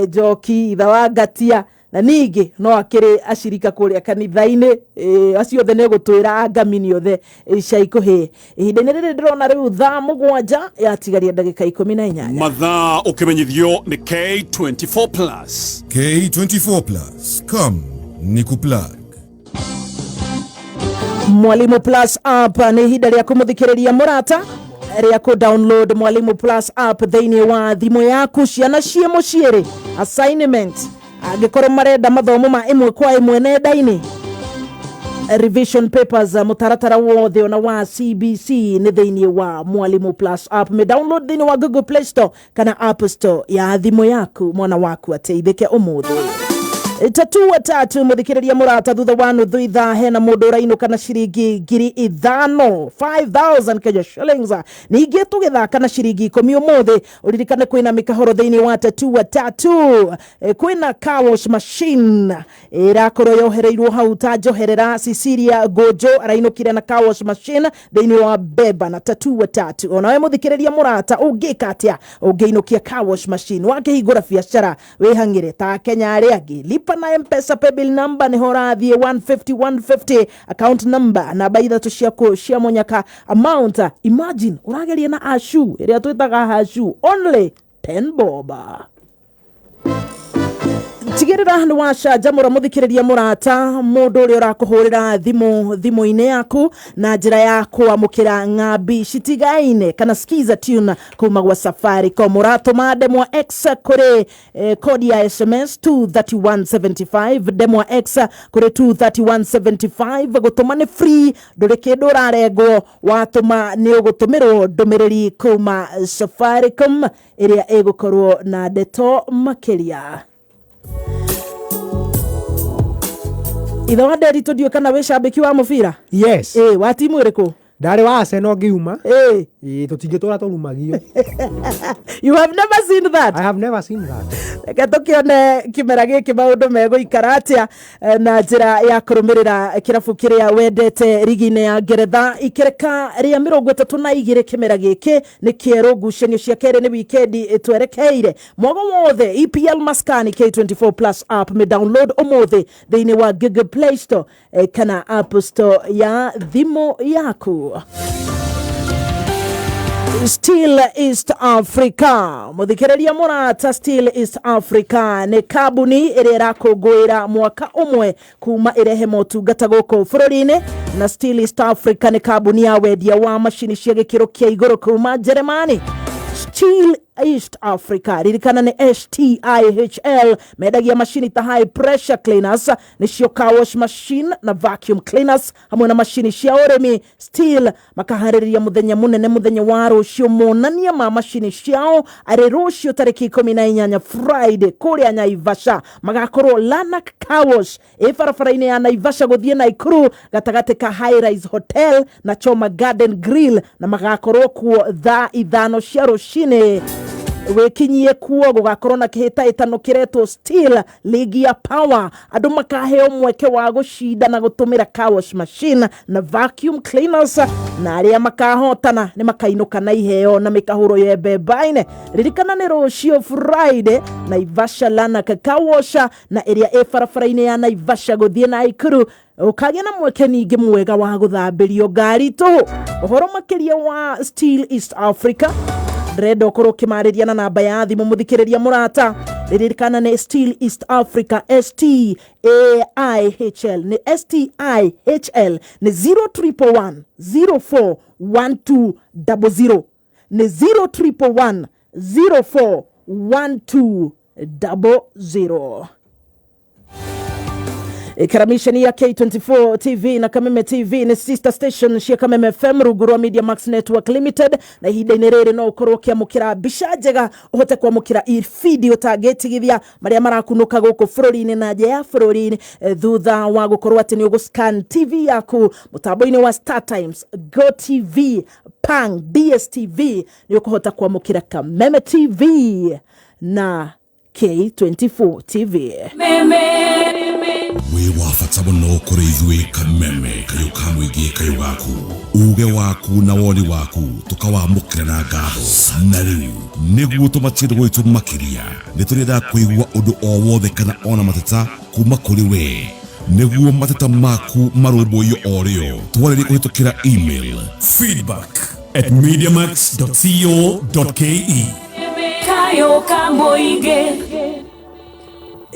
Njoki, ithe wa Ngatia, Na ningĩ no akĩrĩ acirika kũrĩa kanitha-inĩ. Acio othe nĩ gũtwĩra angamini othe ica ikuhĩ. Ihinda-inĩ rĩrĩ ndĩrona rĩu thaa 7 yatigaria ndagĩka 18. Mathaa ũkĩmenyithio nĩ K24 Plus. K24 Plus. Come, nikuplug. Mwalimu Plus app nĩ ihinda rĩa kũmũthikĩrĩria mũrata rĩa kũ download Mwalimu Plus app thĩinĩ wa thimũ yaku. Ciana ciĩ mũciĩ rĩ, assignment angĩkorwo marenda mathomo ma ĩmwe kwa ĩmwe nenda-inĩ, revision papers, mũtaratara wothe ona wa CBC nĩ thĩinĩ wa Mwalimu Plus app. Me download thĩinĩ wa Google Play Store kana App Store ya thimũ yaku, mwana waku ateithĩke ũmũthĩ. Tatua tatu muthikiriria murata, thutha wa nuthu ithaa hena mundu urainuka na ciringi 5,000, 5000 Kenya shillings. Ningĩ tũgĩthaka na ciringi 10 ũmũthĩ, ũririkane kwĩna mĩkahoro thĩinĩ wa tatua tatu. Kwĩna car wash machine ĩrakorwo yohereirwo hau ta njoherera. Cecilia Gojo arainũkire na car wash machine thĩinĩ wa beba na tatua tatu. Onawe mũthikĩrĩria mũrata, ũngĩka atĩa ũngĩinũkia car wash machine wakĩhingũra biacara wĩhang'ĩre ta Kenya arĩa angĩ? Lipa na Mpesa paybill number nĩho ũrathiĩ 150 150, account number namba ithatũ ciaku cia mũnyaka, amount, imagine ũrageria na ashu ĩrĩa twĩtaga hashu, only 10 bob. Tigĩrĩra nĩ wacanjamũra mũthikĩrĩria mũrata mũndũ ũrĩa ũrakũhũrĩra thimũ thimũ-inĩ yaku na njĩra ya kwamũkĩra ng'ambi citigaine kana skiza tune kuma gwa Safaricom. Ũratũma ndemwa X kũrĩ kodi ya SMS 23175, ndemwa X kũrĩ 23175. Gũtũma nĩ free, ndũrĩ kĩndũ ũrarengwo. Watũma nĩ ũgũtũmĩrwo ndũmĩrĩri kuma Safaricom ĩrĩa ĩgũkorwo na ndeto makĩria. Ithe wa Nderitu, ndiũĩ kana wĩ cambĩki wa mũbira? Yes. Ĩ wa timu ĩrĩkũ? Ndarĩ wa Arsenal ngiuma. Ĩ tũtingĩtũra tũrumagio. You have never seen that? I have never seen that. Reke tũkĩone kĩmera gĩkĩ maũndũ megũikara atĩa na njĩra ya kũrũmĩrĩra kĩrabu kĩrĩa wendete rigi-inĩ ya Ngeretha. Ikereka rĩa 32 kĩmera gĩkĩ nĩ kĩerũ, ngucanio cia kerĩ nĩ wikendi twerekeire. Mwago wothe EPL maskani K24 Plus app, me download ũmũthĩ thĩinĩ wa Google Play Store kana App Store ya thimũ yaku. Still East Africa, muthikĩrĩria mũrata, Still East Africa nĩ kambuni ĩrĩa ĩrakũngũĩra mwaka ũmwe kuma ĩrehe motungata gũkũ bũrũri-inĩ. Na Still East Africa nĩ kambuni ya wendia wa macini cia gĩkĩro kĩa igũrũ kuma Jeremani. Still East Africa, ririkana nĩ STIHL, mendagia macini ta high pressure cleaners, nĩcio car wash machine na vacuum cleaners, hamwe na macini cia ũrĩmi. Still makaharĩrĩria mũthenya mũnene, mũthenya wa rũciũ, monania ma macini ciao arĩ rũciũ tarĩki 18, Friday, kũrĩa Naivasha. Magakorwo Lanak Car Wash ĩ barabara-inĩ ya Naivasha gũthiĩ Naikuru, gatagatĩ ka High Rise Hotel na Choma Garden Grill, na magakorwo kuo thaa 5 cia rũcinĩ. Wĩkinyie kuo, gũgakorwo na kĩhĩtahĩtano kĩretwo Steel League ya Power. Andũ makaheo mweke wa gũcinda na gũtũmĩra car wash machine na vacuum cleaners, na arĩa makahotana nĩ makainũka na iheo na mĩkahũro ya mbembaine. Ririkana nĩ rũciũ Friday, Naivasha Lanak Car Wash, na ĩrĩa ĩ barabara-inĩ ya Naivasha gũthiĩ Naikuru. Ũkagĩa na mweke ningĩ mwega wa gũthambĩrio ngari tũhũ. Ũhoro makĩria wa Steel East Africa, ndĩrenda ũkorwo ũkĩmarĩria na namba ya thimũ. Mũthikĩrĩria mũrata, ririkana nĩ Steel East Africa, STAIHL, nĩ STIHL, nĩ 0111 041200, nĩ 0111 041200. Karamisheni ya K24 TV na Kameme TV nĩ sister station cia Kameme FM rungu rwa Media Max Network Limited. Na ihinda-inĩ rĩrĩ no ũkorwo ũkĩamũkĩra mbica njega, ũhote kwamũkĩra feed ũtangĩtigithia marĩa marakunũka gũkũ bũrũri-inĩ na nja ya bũrũri, thutha wa gũkorwo atĩ nĩ ũgũscan TV yaku mũtambo-inĩ wa Star Times, Go TV, Pang, DSTV, nĩ ũkũhota kwamũkĩra Kameme TV na K24 TV. Wĩ wa bata mũno kũrĩ ithuĩ Kameme kayũ ka mũingĩ, kayũ gaku, uge waku na woni waku tũkawamũkĩra na ngatho. Na rĩu nĩguo tũmatie ndũgũ itũ makĩria, nĩ tũrĩendaga kũigua ũndũ o wothe kana ona mateta. kuma kũrĩ we nĩguo mateta maku marũmbũiyo o rĩo twarĩrie kũhĩtũkĩra email feedback at mediamax.co.ke Kayo ka mũingĩ.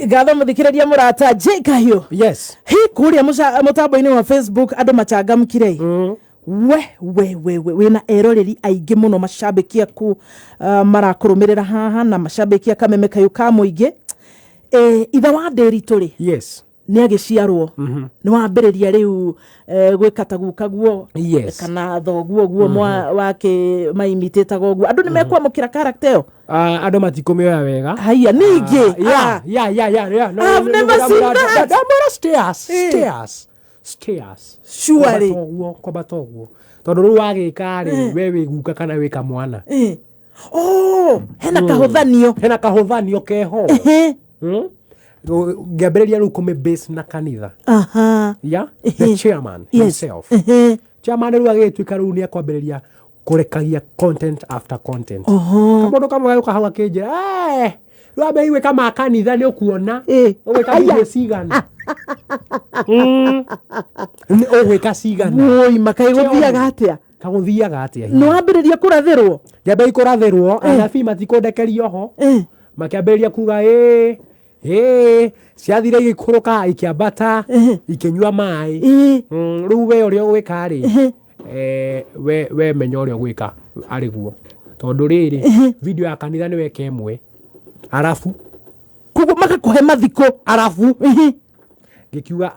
Ngatho muthikiriria murata J Kahiũ. Yes. Hi kuria mutambo-inĩ wa Facebook andũ machangamkire. We we we we wĩna eroreri aingĩ mũno macambĩki aku marakũrũmĩrĩra haha na macambĩki a kameme kayũ ka mũingĩ. Ithe wa Ndĩritũ rĩ. Yes. Nĩ agĩciarwo. Nĩ wambĩrĩria rĩu gwĩka ta guka guo. Yes. Kana thoguo guo mwa wake maimitĩtaga ũguo. Andũ nĩ mekwamũkĩra character ĩyo. Andũ matikũmĩoya wega. Haiya ningĩ. Yeah. No, I've no, never no, seen no, that. Ndamwĩra stairs, stairs, stairs. Surely. Kwambata ũguo, kwambata ũguo. Tondũ rĩu wagĩka rĩ, we wĩ guka kana wĩ kamwana. Oh, hena kahũthanio. Hena kahũthanio keho. Ngĩambĩrĩria rĩu kũmĩ base na kanitha. Aha. Yeah? The chairman Yes. himself. Chairman rĩu agĩtuĩka rĩu nĩ ekwambĩrĩria kũrekagia content after content. Oho. Kamũndũ kamwe gagĩũka hau akĩnjĩra, "Eh, rĩu ambe gwĩka ma kanitha nĩ ũkuona. Ũgwĩka video cigana." Nĩ ũgwĩka cigana. Woi, makai gũthiaga atĩa? Kagũthiaga atĩa? Nĩ wambĩrĩria kũrathĩrwo? Ngĩambĩrĩria kũrathĩrwo, anabii matikũndekeria oho. Makĩambĩrĩria kuga ĩĩ ĩĩ ciathire igĩikũrũka ikĩambata ikĩnyua maĩ. Rĩu we ũrĩa ũgwĩka rĩ, we menya ũrĩa ũgwĩka arĩ guo. Tondũ rĩrĩ, video ya kanitha nĩ weka ĩmwe. Arabu. Koguo magakũhe mathikũ. Arabu. Ngĩkiuga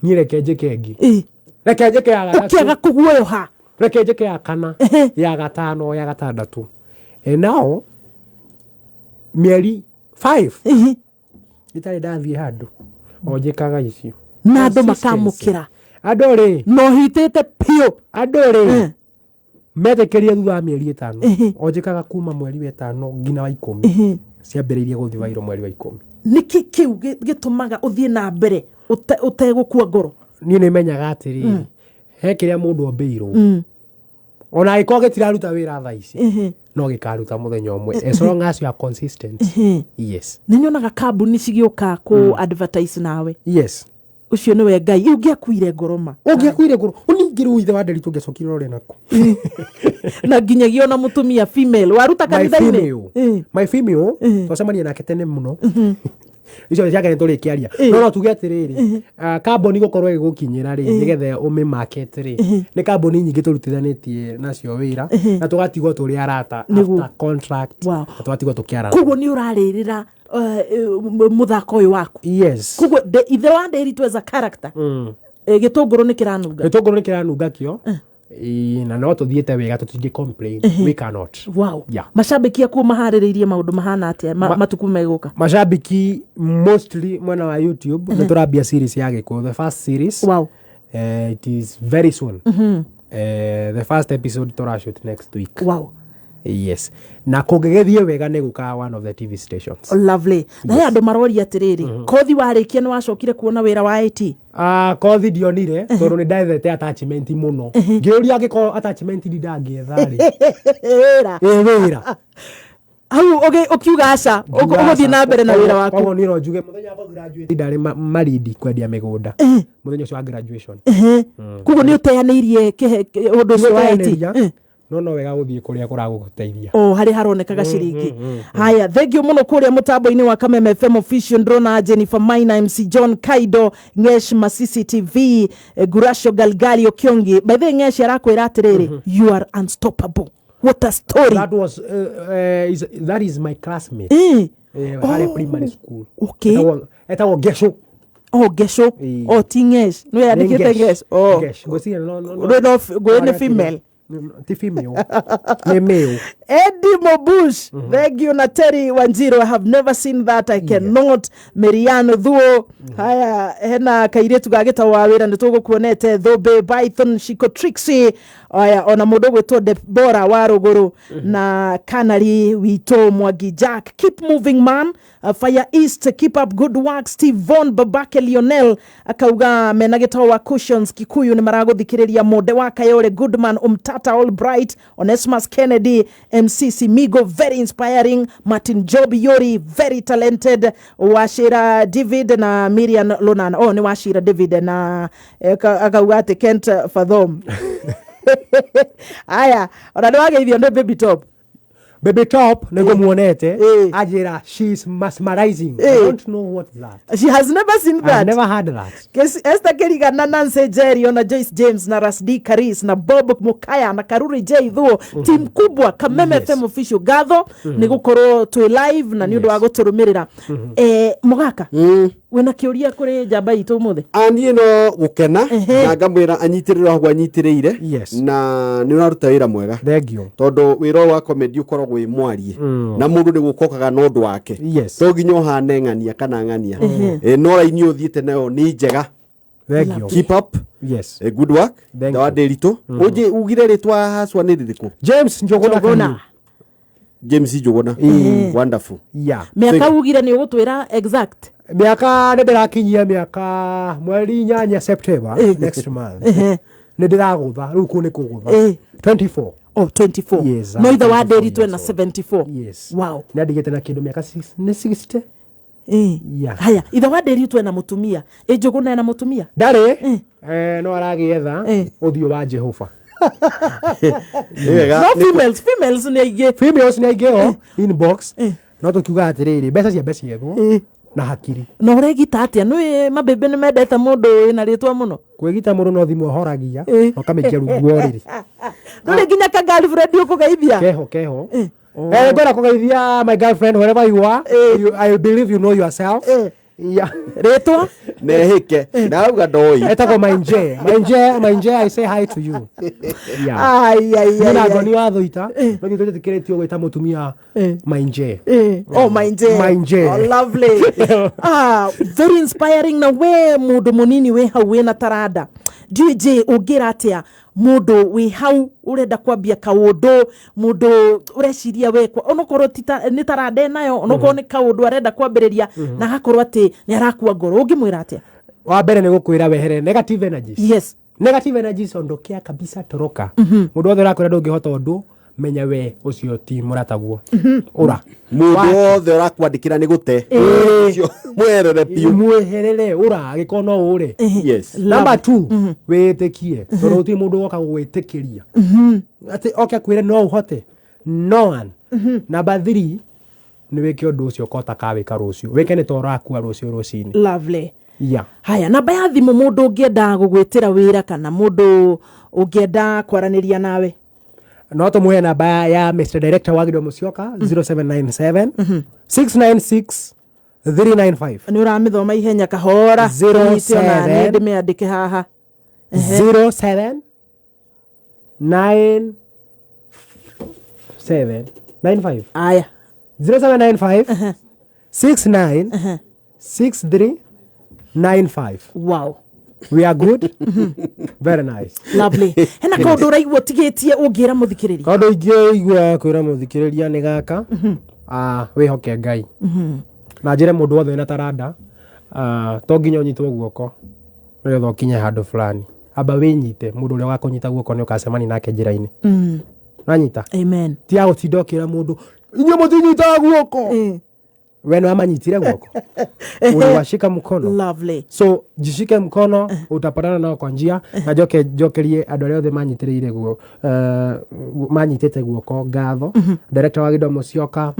niĩ reke njĩke ĩngĩ. Reke njĩke ya gatatũ. Ũkĩaga kũguoyoha. Reke njĩke ya kana, ya gatano, ya gatandatũ. And now, mĩeri 5 itarĩ ndathiĩ handũ o njĩkaga icio. Na andũ Consistency. makamũkĩra. Andũ rĩ. Na ũhitĩte piũ. Andũ rĩ. Metĩkĩrie thutha wa mĩeri 5. O njĩkaga kuma mweri wa 5 nginya wa 10. Ciambĩrĩirie gũthiĩ viral mweri wa 10. Nĩkĩ kĩu gĩtũmaga ũthiĩ na mbere ũtegũkua ngoro? Niĩ nĩ menyaga atĩrĩrĩ, he kĩrĩa mũndũ ombĩirwo. Ona angĩkorwo gĩtiraruta wĩra thaa ici, no gĩkaruta mũthenya ũmwe. As long as you are consistent. Yes. Nĩ nyonaga kambuni cigĩũka kũ advertise nawe. Yes. Ũcio nĩwe Ngai. Ũngĩakuire ngoro ma. Ũngĩakuire ngoro. Ningĩ rĩu ithe wa Nderitu ũngĩacokire ũrore naku. Na nginyagia ona mũtumia female waruta My kanitha-inĩ. female. My female, twacemania nake tene mũno. Icio ciake nĩ tũrĩkĩaria. No no tuge atĩrĩrĩ, kambuni gũkorwo ĩgĩgũkinyĩra rĩ, nĩgetha ũmĩ market rĩ, nĩ kambuni nyingĩ tũrutithanĩtie nacio wĩra, na tũgatigwo tũrĩ arata Nĩguo. after contract, Wow. na tũgatigwo tũkĩarana. Koguo nĩ ũrarĩrĩra mũthako ũyũ waku. Yes. Koguo ithe wa Nderitu as a character. Gĩtũngũrũ nĩ kĩranunga. Gĩtũngũrũ nĩ kĩranunga kĩo. Na no tũthiĩte wega tũtingĩ complain. We cannot. Wow. Yeah. Macambĩki aku maharĩrĩirie maũndũ mahana atĩa matukũ megũka? Macambĩki mostly mwena wa YouTube nĩ tũrambia series ya Gĩkũyũ, the first series. Wow. It is very soon. The first episode tũrashoot next week. Wow. Yes. Na kũngĩgĩthiĩ wega nĩ gũka one of the TV stations. Lovely. Na he andũ maroria atĩrĩrĩ, kothi warĩkia nĩ wacokire kuona wĩra wa IT? Kothi ndionire tondũ nĩ ndethete attachment mũno. Ngĩũria angĩkorwo attachment ndangĩetha rĩ. Wĩra. Ĩ wĩra. Hau ũkiuga aca, ũgũthiĩ na mbere na wĩra waku. Koguo niĩ no njuge mũthenya wakwa graduate ndarĩ Marindi kwendia mĩgũnda. Mũthenya ũcio wa graduation. Koguo nĩ ũteanĩirie ũndũ ũcio wa IT? Nĩũteanĩria, no wega gũthiĩ kũrĩa kũragũteithia. O harĩa haronekaga ciringi. Haya, thank you mũno kũrĩa mũtambo-inĩ wa Kameme FM official ndĩrona Jennifer Maina, MC John Kaido, Ngesh Masisi TV, Gurasho Galgali Okiongi. By the way, Ngesh arakwĩra atĩrĩrĩ, you are unstoppable. What a story. That was is, that is my classmate. Harĩa primary school. Okay. Etagwo Ngesho. Oh, Ngesho. Oh, ti Ngesh. No yandĩkĩte Ngesh. Oh. Ngesh. Ngwĩciria no no. No, ngwĩ nĩ female. Ti female. Nĩ male. Eddie Mobush, thank you na Terry Wanjiro. I have never seen that. I cannot. Meriano Thuo. Haya, hena kairĩtu gagĩtagwo wa wĩra nĩ tũgũkuonete Thũmbĩ Python Shiko Trixie. Haya, ona mũndũ ũgwĩtwo Debora wa Rũgũrũ na Kanari witũ Mwangi Jack. Keep moving man. Fire East, keep up good work. Steve Von Babake Lionel akauga mena gĩtoo wa Cushions Kikuyu nĩ maragũthikĩrĩria. Monde wa Kayore, Goodman Umtata, Albright Onesmus Kennedy, MC Simigo, very inspiring. Martin Job Yori, very talented. Wachira David na Miriam Lonan. Oh, nĩ Wachira David na akauga atĩ Kent Fathom. Aya, ona nĩ wageithio nĩ Baby Top. Baby Top nä ngå muonete anjä she's mesmerizing. I don't know what that. She has never seen I've that. never had that. Esther Kerigana, Nancy Jerry, ona Joyce James na Rasdi Karis na Bob Mukaya na Karuri J Thuo, team kubwa Kameme FM official gatho nĩ gũkorwo twĩ live na nĩ ũndũ wa gũtũrũmĩrĩra. Mũgaka, wĩna kĩũria kũrĩ njamba itũ ũmũthĩ? Niĩ no gũkena na ngamwĩra anyitĩrĩre hau anyitĩrĩire, na nĩ ũraruta wĩra mwega. Thank you. Tondũ wĩra ũyũ wa comedy ũkoragwo wĩ mwarie na mũndũ nĩ gũkokaga na ũndũ wake, to nginya ũhane ng'ania kana ng'ania. No raini ũthiĩte nayo nĩ njega. Thank you. Keep up. Yes. Good work. Ndawa ndĩritũ ũnjĩ ugire rĩtwa haswa nĩ rĩrĩkũ? James Njũgũna. Njũgũna. James Njũgũna. Wonderful. Yeah. Mĩaka ugire nĩ ũgũtwĩra exact? Mĩaka nĩ ndĩrakinyia mĩaka mweri 8 September next month. Nĩ ndĩragũtha rĩu, kũu nĩ kũgũtha 24. Oh, 24. Yes, no ithe wa 24 ndĩritũ ena years old. 74. Yes. Wow. Nĩ andigĩte na kĩndũ mĩaka nĩ 60. Yeah. Haya, ithe wa ndĩritũ ena mũtumia? Ĩ Njũgũna ena mũtumia? Ndarĩ, no aragĩetha ũthiũ wa Jehova. No females nĩ aingĩ. Females nĩ aingĩ o inbox, no tũkiuga atĩrĩrĩ, mbeca ciambe ciethwo na hakiri. Na ũregita atĩa? Nĩ mabebe nĩ mendete mũndũ wĩna rĩtwa mũno. Kwĩgita mũndũ no thimũ ahoragia na ũkamĩikia rungu wa ũrĩrĩ. Ndũrĩ nginya ka girlfriend ũkũgeithia? Keho keho. Ngwenda kũgeithia my girlfriend wherever you are. I believe you know yourself. Yeah. Rĩtwa? Nehĩke ndauga ndoi. Etagwo Mainje. Mainje, Mainje, I say hi to you. Yeah. Ai, ai, Niĩ na ai, ai. Ngoni wa Thũita no ithuĩ twĩtĩkĩrĩtio gwĩta mũtumia Mainje. Oh, Mainje. Mainje. Oh, lovely. Ah, very inspiring. Na we mũndũ mũnini wĩ hau wĩna taranda, DJ ũngĩra atĩa mũndũ wĩ hau ũrenda kwambia kaũndũ, mũndũ ũreciria we onokorwo nĩ taranda enayo, onokorwo nĩ kaũndũ arenda kwambĩrĩria na agakorwo atĩ nĩ arakua ngoro, ũngĩmwĩra atĩa? Wa mbere nĩ gũkwĩra wehere negative energies. Yes. Negative energies ondokea kabisa, toroka. Mũndũ wothe ũrakwĩra ndũngĩhota ũndũ, menya we ũcio ti mũrataguo. Ũra. Mũndũ wothe ũrakwandĩkĩra nĩ gũte ũcio mwerere biũ. Mweherere, ũra agĩkorwo no ũre. Yes. Number 2, wĩtĩkie, tondũ gũtirĩ mũndũ woka gũgwĩtĩkĩria atĩ oke akwĩre no ũhote. No one. Number 3, nĩ wĩke ũndũ ũcio kota kawĩka rũciũ, wĩke nĩ ta ũrakua rũciũ rũcinĩ. Lovely. Yeah. Haya, namba ya thimũ mũndũ ũngĩenda gũgwĩtĩra wĩra kana mũndũ ũngĩenda kwaranĩria nawe? No tũmũhe namba ya Mr. Director wa Gideon Musyoka, 0797 696 395. Nĩ ũramĩthoma ihenya kahora. Zero Nyite ona seven. niĩ ndĩmĩandĩke haha. 07 9 7 9 5. Aya. 0795 69 63 95. Wow. We are good. Very nice. Lovely. Hena kaũndũ ũraigua ũtigĩtie ũngĩra mũthikĩrĩria? Kaũndũ ingĩigua kwĩra mũthikĩrĩria nĩ gaka, wĩhoke Ngai. Na njĩre mũndũ wothe wĩna taranda, to nginya ũnyitwo guoko nĩgetha ũkinye handũ fulani. Amba wĩnyite, mũndũ ũrĩa ũgakũnyita guoko nĩ ũgacemania nake njĩra-inĩ. Nanyita? Amen. Ti ya gũtinda ũkĩra mũndũ inyuĩ mũtinyitaga guoko. We nĩ wamanyitire guoko. Uliwashika mkono. Lovely. So jishike mkono, utapatana nao kwa njia. Na njoke njokerie andũ arĩa othe manyitĩrĩire guo, manyitĩte guoko ngatho. Director wa Gideon Musyoka,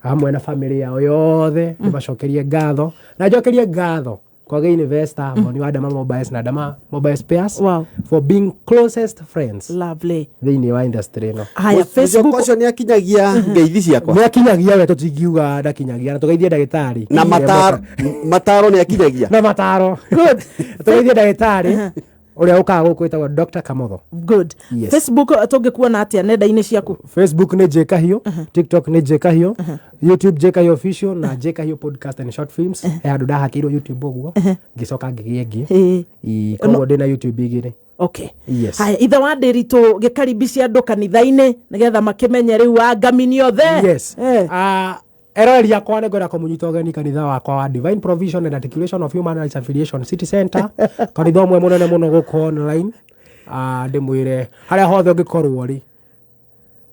hamwe na family yao yothe, ndĩmacokerie ngatho. Na njokerie ngatho kwa gĩ investor Moni wa Dama Mobiles na Dama Mobile Spares. Wow. For being closest friends. Lovely. Thĩinĩ wa industry ĩno. Haya, Facebook. Ũcio nĩ akinyagia ngeithi ciakwa. Nĩ akinyagia, we tũtingiuga ndakinyagia, na tũgeithie ndagĩtarĩ. Na mataro nĩ akinyagia. Na mataro. Good. Tũgeithie ndagĩtarĩ ũrĩa ũkaga gũkũ wĩtagwo Dr. Kamotho. Good. Yes. Facebook tũngĩkuona atĩa nenda-inĩ ciaku? Facebook nĩ J Kahiũ, TikTok nĩ J Kahiũ, YouTube J Kahiũ official na J Kahiũ podcast and short films. He handũ ndahakĩirwo YouTube ũguo, ngĩcoka ngĩgĩa ĩngĩ. Koguo ndĩna YouTube igĩrĩ. Okay. Yes. Haya, ithe wa ndĩritũ gĩkaribisha andũ kanitha-inĩ nĩgetha makĩmenye rĩu angamini othe. Yes. Eroreri akwa nĩ ngwenda kũmũnyita ũgeni kanitha wakwa wa Divine Provision and Articulation of Human Rights Affiliation City Center, kanitha ũmwe mũnene mũno gũkũ online. Ah, ndĩmwĩre harĩa hothe ũngĩkorwo rĩ,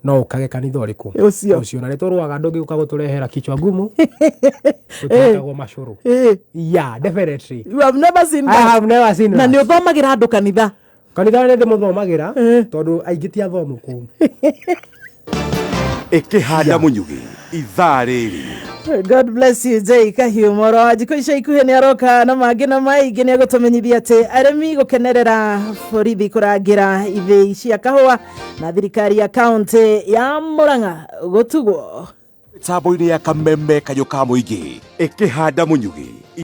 no ũkage kanitha ũrĩkũ? Ũcio. Ũcio. Na nĩ tũrũaga, ndũngĩũka gũtũrehera kichwa ngumu, tũtwĩtagwo macũrũ. Yeah, definitely. You have never seen I that. have never seen Na that. nĩ ũthomagĩra andũ kanitha? Kanitha nĩ ndĩmũthomagĩra tondũ aingĩ ti athomu kũu. Ĩkĩhanda mũnyugĩ ithaa rĩrĩ. God bless you, Jay Kahiũ. Moro wa njikũ icio ikuhĩ nĩ aroka na mangĩ na maingĩ. Nĩ egũtũmenyithia atĩ arĩmi gũkenerera borithi kũrangĩra ithĩi cia kahũa na thirikari ya kaũntĩ ya Mũrang'a gũtugwo. Mĩtambo-inĩ ya kameme kayũ ka mũingĩ, ĩkĩhanda mũnyugĩ.